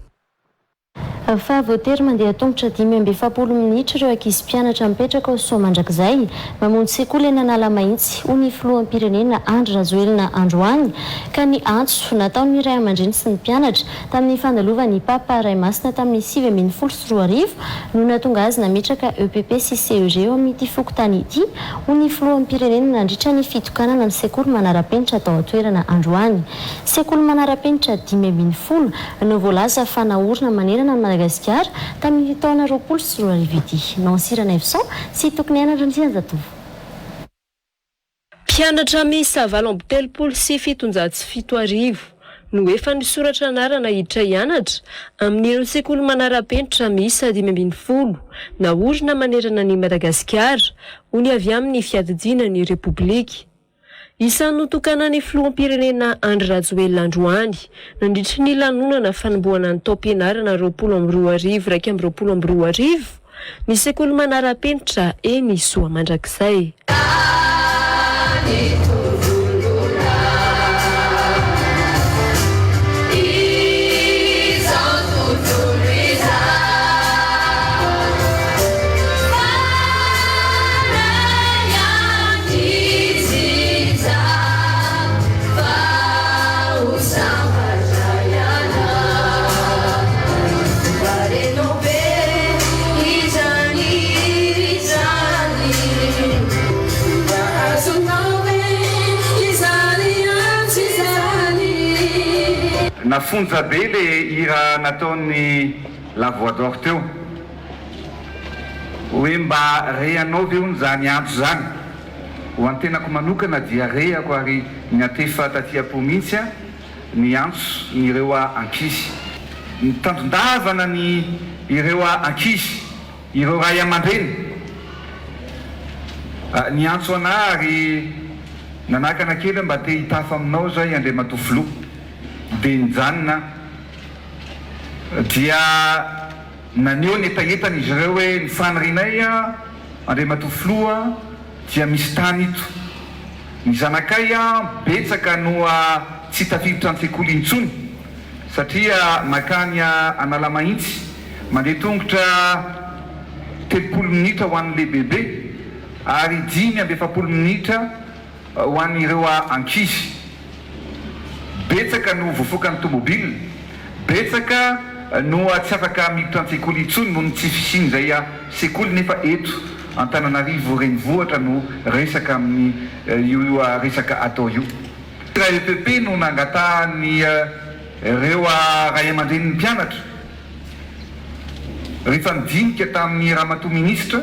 Fa voatery mandeha tongotra 45 minitra ireo ankizy mpianatra mipetraka ao Soamandrakizay mamonjy sekoly eny Analamahitsy, hoy ny filoham-pirenena Andry Rajoelina androany, ka ny antso nataon'ny ray aman-dreny sy ny mpianatra tamin'ny fandalovan'ny Papa Ray Masina tamin'ny 2019 no nahatonga azy nametraka EPP sy CEG eo amin'ity fokontany ity, hoy ny filoham-pirenena nandritra ny fitokanana ny sekoly manara-penitra tao an-toerana androany. Sekoly manara-penitra 15 no voalaza fa naorina manerana an'i Madagasikara tamin'ity taona 2020 ity. Nancy Ranaivoson sy Tokiniaina Randrianjatovo.
Mpianatra miisa 77 38 no efa nisoratra anarana hiditra hianatra amin'ireo sekoly manara-penitra miisa 15 naorina manerana an'i Madagasikara, hoy ny avy amin'ny fiadidiana ny Repoblika. Isan'ny notokanan'ny filoham-pirenena Andry Rajoelina androany, nandritry ny lanonana fanombohana ny taom-pianarana 2020 2021, ny sekoly manara-penitra eny Soamandrakizay.
Nafonja be le hira nataon'i La Voix d'Or teo. Hoe mba rehanao ve hono zany antso zany? Ho an'ny tenako manokana dia rehako ary niantefa taty am-po mihitsy ny antso ny ireo ankizy. Nitandrindavana ny ireo ankizy, ireo ray aman-dreny niantso anah ary nanakana kely hoe mba te hitafa aminao zay Andriamatoa Filoha. Dia nijanona aho. Dia naneho ny hetahetany izy ireo hoe ny fanirianay Andriamatoa Filoha dia misy tany ito. Ny zanakay betsaka no tsy tafiditra an-tsekoly intsony satria makany Analamahitsy, mandeha tongotra 30 minitra ho an'ny lehibebe ary 45 minitra ho an'ireo ankizy. Betsaka no voafokan'ny tomobil, betsaka no tsy afaka miditra an-tsekoly intsony noho ny tsy fisian'izay sekoly nefa eto Antananarivo renivohitra no resaka amin'ny io resaka atao io. Raha EPP no nangatahan'ireo ray aman-drenin'ny mpianatra rehefa nidinika tamin'ny ramatoa minisitra,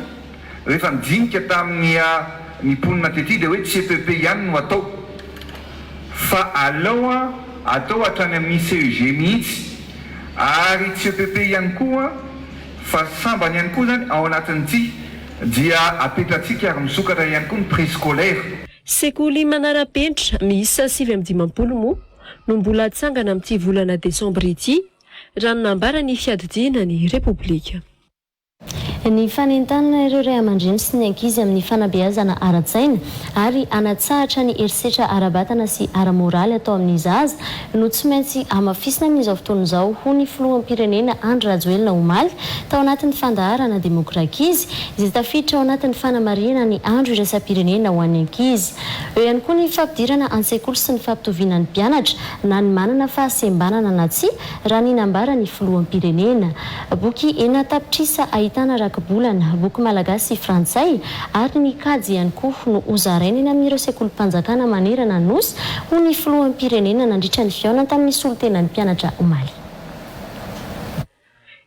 Rehefa nidinika tamin'ny ny mponina tety dia hoe tsy EPP ihany no atao fa alao atao hatrany amin'ny CEG mihitsy ary tsy EPP ihany koa fa sambany ihany koa izany ao anatin'ity dia apetratsika ary misokatra ihany koa ny préscolaire.
Sekoly manara-penitra miisa 59 moa no mbola hatsangana amin'ity volana desambra ity, raha ny nambaran'ny fiadidiana ny Repoblika.
Ny fanentanana ireo ray aman-dreny sy ny ankizy amin'ny fanabeazana ara-tsaina ary hanatsahatra ny herisetra ara-batana sy ara-moraly atao amin'ny zaza no tsy maintsy hamafisina amin'izao fotoana izao, hoy ny filoham-pirenena Andry Rajoelina omaly tao anatin'ny fandaharana Demokrakizy izay tafiditra ao anatin'ny fanamarihana ny andro iraisam-pirenena ho an'ny ankizy. Eo ihany koa ny fampidirana an-tsekoly sy ny fampitoviana ny mpianatra na ny manana fahasembanana na tsia raha ny nambaran'ny filoham-pirenena. Boky 6 tapitrisa ahitana rakibolana, boky malagasy sy frantsay ary ny kajy ihany koa no hozaraina eny amin'ireo sekolim-panjakana manerana ny Nosy, hoy ny filoham-pirenena nandritra ny fihaonana tamin'ny solontenan'ny mpianatra omaly.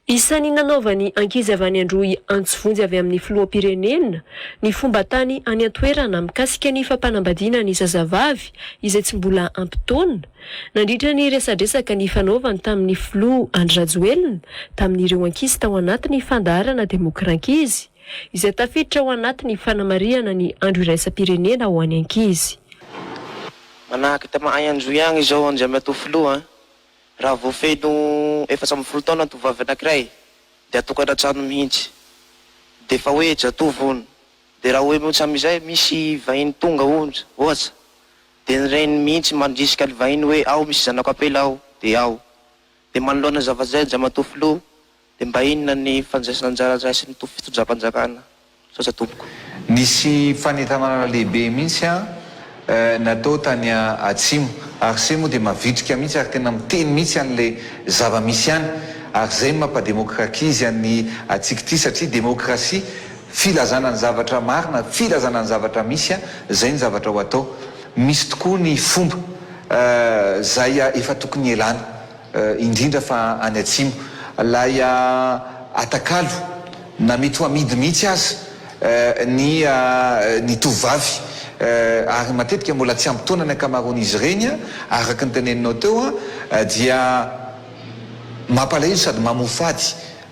Isan'ny nanaovan'ny ankizy avy any Androy antso vonjy avy amin'ny filoham-pirenena ny fomba tany any an-toerana mikasika ny fampanambadiana ny zazavavy izay tsy mbola ampy taona Nandritra ny resadresaka nifanaovany tamin'ny filoha Andry Rajoelina tamin'ireo ankizy tao anatin'ny fandaharana Demokrankizy, izay tafiditra ao anatin'ny fanamarihana ny Andro iraisam-pirenena ho an'ny ankizy.
Manahaka tama'ay Androy agny izao Andriamatoa Filoha a! Raha vao feno 14 taona ny tovovavy anakiray dia atokana trano mihintsy. Dia efa hoe jatovo hono. Dia raha hoe mihoatra amizay misy vahiny tonga ohatra Dia ny reniny mihitsy mandrisika ny vahiny hoe ao misy zanako apela ao dia ao. Dia manoloana ny zava-zay Andriamatoa Filoha dia mba inona ny fandraisana anjara raisin'ny fitondram-panjakana? Misaotra tompoko.
Nisy fanentanana lehibe mihitsy natao tany atsimo ary se moa dia mavitrika mihitsy ary tena miteny mihitsy an'ilay zava-misy any ary izay no mampa-demokrakizy an'ny antsika ity satria demokrasia Filazana ny zavatra marina, filazana ny zavatra misy, zay ny zavatra ho atao. Misy tokoa ny fomba zay efa tokony hialana, indrindra fa any atsimo. Lay atakalo na mety ho amidy mihitsy aza ny ny tovovavy ary matetika mbola tsy ampy taona ny ankamaroan'izy ireny araka ny teneninao teo dia mampalahelo sady mamofady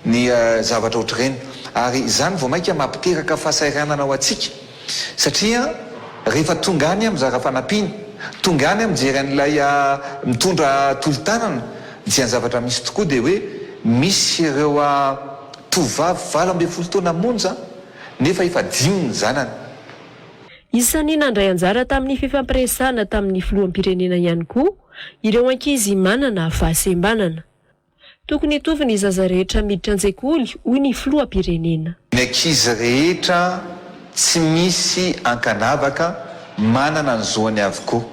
ny zavatra ohatr'ireny ary izany vao mainka mampiteraka fahasahiranana ho antsika satria rehefa tonga any mizara fanampiana, tonga any mijery an'ilay mitondra tolo-tanana dia ny zavatra misy tokoa dia hoe misy ireo tovovavy 18 taona monja nefa efa dimy ny zanany.
Isan'ny nandray anjara tamin'ny fifampiresahana tamin'ny filoham-pirenena ihany koa ireo ankizy manana fahasembanana. Tokony hitovy ny zaza rehetra miditra an-tsekoly, hoy ny filoham-pirenena.
Ny ankizy rehetra tsy misy ankanavaka manana ny zoany avokoa,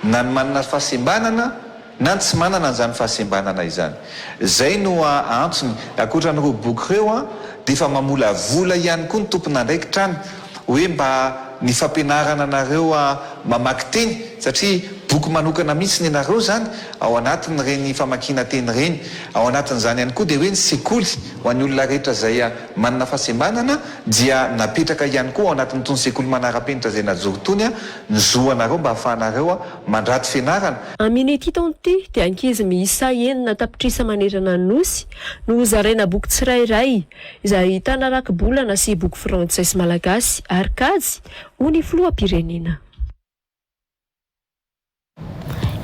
na ny manana fahasembanana na ny tsy manana an'izany fahasembanana izany. Izay no antony. Ankoatra an'ireo boky ireo dia efa mamolavola ihany koa ny tompon'andraikitra any hoe mba ny fampianarana anareo mamaky teny satria boky manokana mihitsy nenareo izany ao anatin'ireny famakiana teny ireny. Ao anatin'izany ihany koa dia hoe ny sekoly ho an'ny olona rehetra izay manana fahasembanana dia napetraka ihany koa ao anatin'itony sekoly manara-penitra izay najoro itony ny zo anareo mba ahafahanareo mandrato fianarana.
Amin'ity taona ity dia ankizy miisa 6 tapitrisa manerana ny Nosy no hozaraina boky tsirairay izay ahitana rakibolana sy boky frantsay sy malagasy ary kajy, hoy ny filoham-pirenena.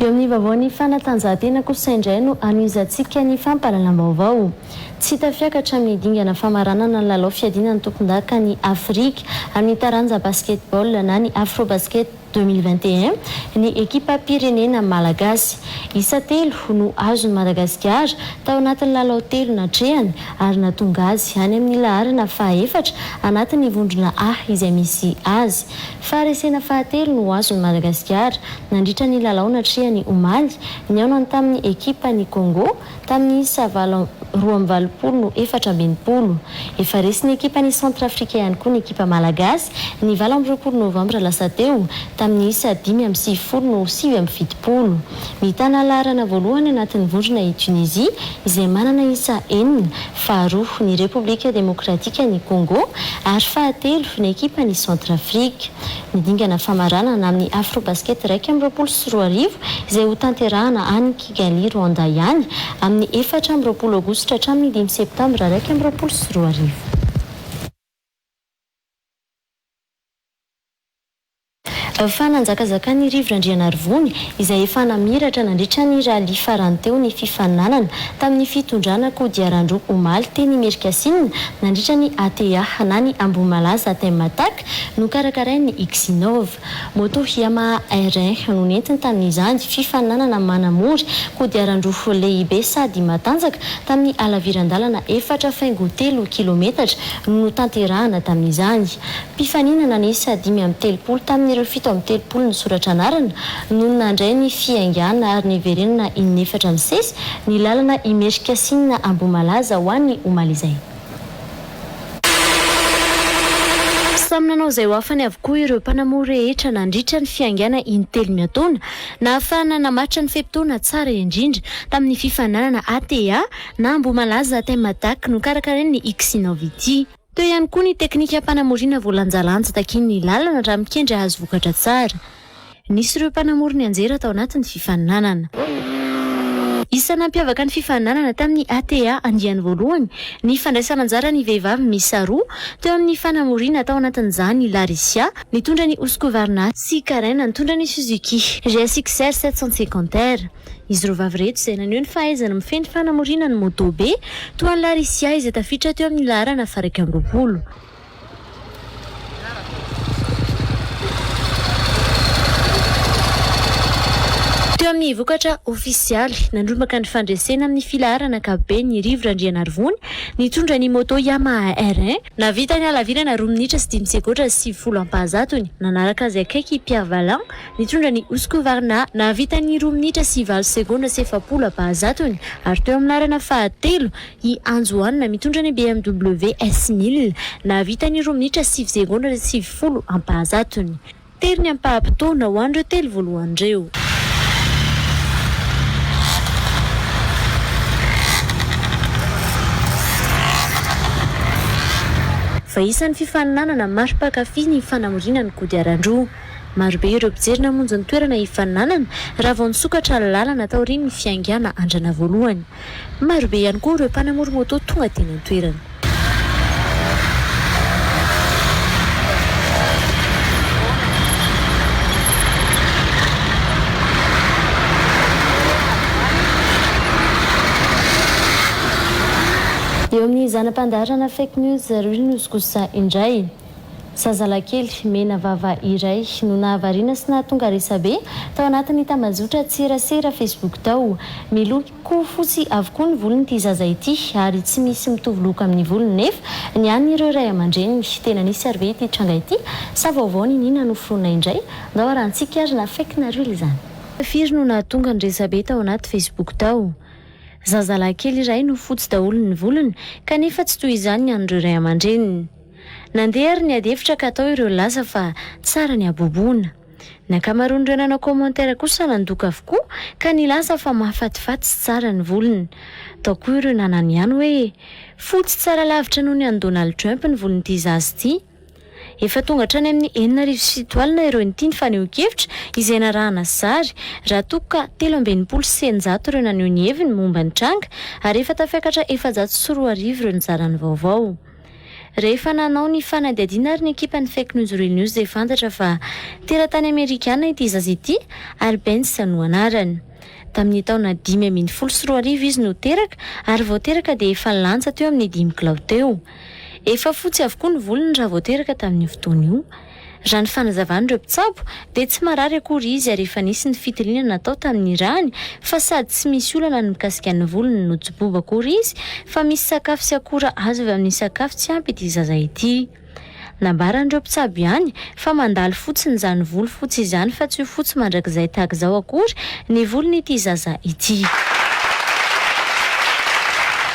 Eo amin'ny vaovaon'ny fanatanjahantena kosa indray no hanohizantsika ny fampahalalam-baovao. Tsy tafiakatra amin'ny dingana famaranana ny lalao fiadiana ny tompondakan'i Afrika amin'ny taranja basketball na ny Afrobasket 2021 ny ekipam-pirenena malagasy. Isa telo no azon'i Madagasikara tao anatin'ny lalao telo natrehany ary nahatonga azy any amin'ny laharana fahaefatra anatin'ny vondrona A izay misy azy. Faharesena fahatelo no azon'i Madagasikara nandritra ny lalao natrehany omaly, nihaonany tamin'ny ekipan'i Congo, tamin'ny isa 82 no 64. Efa resin'ny ekipan'i Centrafrique ihany koa ny ekipa malagasy, ny 28 novambra lasa teo, tamin'ny isa 95 no 79. Mitana laharana voalohany anatin'ny vondrona i Tunisie, izay manana isa enina, faharoa ny Repoblika Demokratikan'i Congo ary fahatelo ny ekipan'i Centrafrique. Ny dingana famaranana amin'ny Afrobasket 2021 izay hotanterahana any Kigali, Rwanda ihany, amin'ny 24 aogositra hatramin'ny dimy septambra 2021. Fa nanjakazakan'i Rivo Randrianarivony, izay efa namiratra nandritra ny rallye farany teo ny fifaninanana tamin'ny fitondrana kodiaran-droa omaly teny Imerinkasinina nandritra ny ATA na ny Ambohimalaza Thème Attack nokarakarain'ny Xinov. Moto Yamaha R1 no nentiny tamin'izany fifaninanana manamory kodiaran-droa lehibe sady matanjaka tamin'ny halaviran-dalana efatra faingo telo kilometatra no notanterahana tamin'izany. Mpifaninana niisa 35 tamin'ireo 37 nisoratra anarana no nandray ny fiaingàna ary niverenana in'efatra nisesy ny lalana Imerinkasinina Ambohimalaza ho an'ny omaly izay. Samy nanao izay ho afany avokoa ireo mpanamory rehetra nandritra ny fiaingàna intelo miantaona nahafahana namaritra ny fe-potoana tsara indrindra tamin'ny fifaninanana ATA na Ambohimalaza Thème Attack nokarakarain'ny Xinov ity. Teo ihany koa ny teknikam-panamoriana voalanjalanja takian'ny lalana raha mikendry hahazo vokatra tsara. Nisy ireo mpanamory nianjera tao anatin'ny fifaninanana. Isan'ny nampiavaka ny fifaninanana tamin'ny ATA andiany voalohany ny fandraisana anjaran'ny vehivavy miisa roa teo amin'ny fanamoriana tao anatin'izany i Larisia nitondra ny Husqvarna sy Karen nitondra ny Suzuki GSX-R 750 R. Izy roa vavy ireto izay naneho ny fahaizany mifehy ny fanamoriana ny moto be, toa an'i Larisia izay tafiditra teo amin'ny laharana faha-21. Teo amin'ny vokatra ofisialy, nandrombaka ny fandresena amin'ny filaharana ankapobeny i Rivo Randrianarivony, nitondra ny moto Yamaha R1, nahavita ny halavirana roa minitra sy dimy segodra sy 90 ampahazatony. Nanaraka azy akaiky i Pierre Valin, Nitondra ny Husqvarna, nahavita ny roa minitra sy valo segondra sy 40 ampahazatony, ary teo amin'ny laharana fahatelo i Anjoanina mitondra ny BMW S 1000, nahavita ny roa minitra sivy segondra sy 90 ampahazatony. Tery ny ampaham-potoana ho an'ireo telo voalohany ireo. Fa isan'ny fifaninanana maro mpankafy ny fanamoriana ny kodiaran-droa. Marobe ireo mpijery namonjy ny toerana hifaninanana raha vao nisokatra ny lalana taorian'ny fiaingàna andrana voalohany. Marobe ihany koa ireo mpanamory moto tonga teny an-toerana. Eo amin'ny zana-pandaharana Fake News Real News kosa indray. Zazalahikely mena vava iray no nahavariana sy nahatonga resabe tao anatin'ny tambajotra tserasera Facebook tao. Miloko fotsy avokoa ny volon'ity zaza ity ary tsy misy mitovy loko amin'ny volony nefa ny an'ireo ray aman-dreniny. Tena nisy ary ve ity tranga ity sa vaovao niniana noforonina indray? Ndao arahantsika ary na fake na real izany. Firy no nahatonga ny resabe tao anaty Facebook tao? Zazalahy kely iray no fotsy daholo ny volony kanefa tsy toy izany ny an'ireo ray aman-dreniny. Nandeha ary ny adihevitra ka tao ireo nilaza fa tsara ny haboboana. Ny ankamaroan'ireo nanao commentaire kosa nandoka avokoa ka nilaza fa mahafatifaty sy tsara ny volony. Tao koa ireo nanano ihany hoe fotsy tsara lavitra noho ny an'i Donald Trump ny volon'ity zaza ity. Efa tonga hatrany amin'ny 6700 ireo nitia ny fanehoan-kevitra izay narahana sary, raha toa ka 663 ireo naneho ny heviny momba ny tranga ary efa tafiakatra 2400 ireo nizara ny vaovao. Rehefa nanao ny fanadihadiana ary ny ekipan'ny Fake News Real News dia fantatra fa teratany amerikana ity zaza ity ary Benz no anarany. Tamin'ny taona 2015 izy no teraka ary vao teraka dia efa lanja teo amin'ny dimy kilao teo. Efa fotsy avokoa ny volony raha vao teraka tamin'io fotoana io. Raha ny fanazavan'ireo mpitsabo dia tsy marary akory izy ary efa nisy ny fitiliana natao tamin'ny rany fa sady tsy misy olana ny mikasika ny volony no tsy boba akory izy fa misy sakafo sy akora azo avy amin'ny sakafo tsy ampy ity zaza ity. Nambaran'ireo mpitsabo ihany fa mandalo fotsiny izany volo fotsy izany fa tsy ho fotsy mandrakizay tahaka izao akory ny volon'ity zaza ity.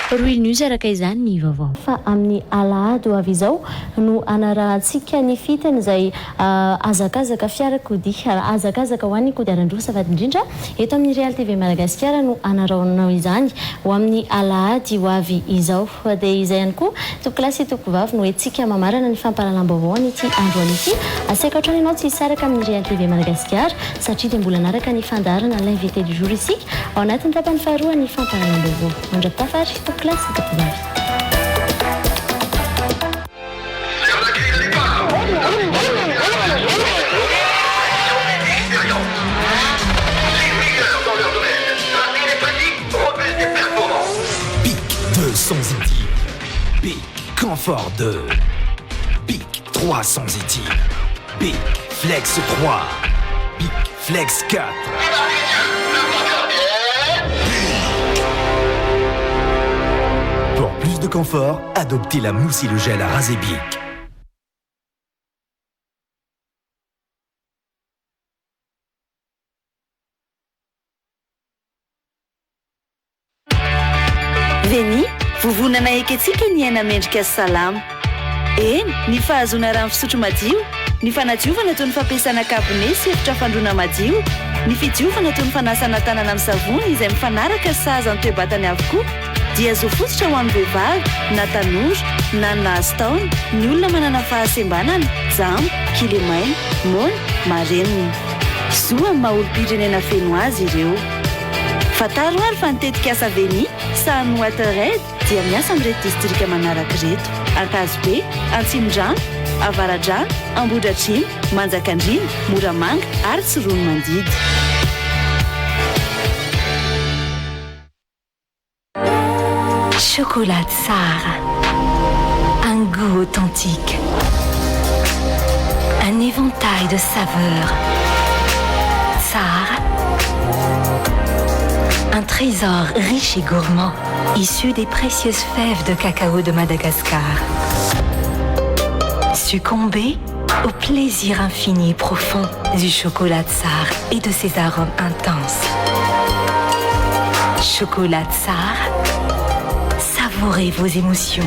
Royal News araka izany ny vaovao. Fa amin'ny alahady ho avy izao no hanarahantsika ny fitiny izay hazakazaka fiarakodia, hazakazaka ho an'ny kodiaran-droa azafady indrindra, eto amin'ny Real TV Madagasikara no hanarahanao izany ho amin'ny alahady ho avy izao. Dia izay ihany koa tompokolahy sy tompokovavy no entintsika mamarana ny fampahalalam-baovao an'ity androany ity. Asaiko hatrany ianao tsy hisaraka amin'ny Real TV Madagasikara satria dia mbola hanaraka ny fandaharana L'invité du jour isika ao anatin'ny tapany faharoa ny fampahalalam-baovao. Mandra-pitafa ary tompokolahy sy tompokovavy.
Bic 200 ity. Bic Confort 2. Bic 300 ity. Bic Flex 3. Bic Flex 4. Pour plus de confort, adoptez la mousse et le gel à raser Bic.
Veni, vovonana ekentsika ny aina mendrika sy salama. Eny, ny fahazoana rano fisotro madio, ny fanadiovana toy ny fampiasana kabone sy efitra fandroana madio, ny fidiovana toy ny fanasana tanana amin'ny savony izay mifanaraka sy sahaza ny toe-batany avokoa dia zo fototra ho an'ny vehivavy na tanora na ny nahazo taona, ny olona manana fahasembanana, jamba, kilemaina, moana, marenina. Zo amin'ny maha olom-pirenena feno azy ireo. Fantaro ary fa ny tetikasa Veni, sahanin'ny WaterAid, dia miasa amin'ireto distrika manaraka ireto, Ankazobe, Antsimondrano, Avaradrano, Ambohidratrimo, Manjakandriana, Moramanga ary Tsiroanomandidy.
Chocolat Tsara, un goût authentique, un éventail de saveurs. Tsara, un trésor riche et gourmand, issu des précieuses fèves de cacao de Madagascar. Succombez au plaisir infini et profond du chocolat Tsara et de ses arômes intenses. Chocolat Tsara, savourez vos émotions.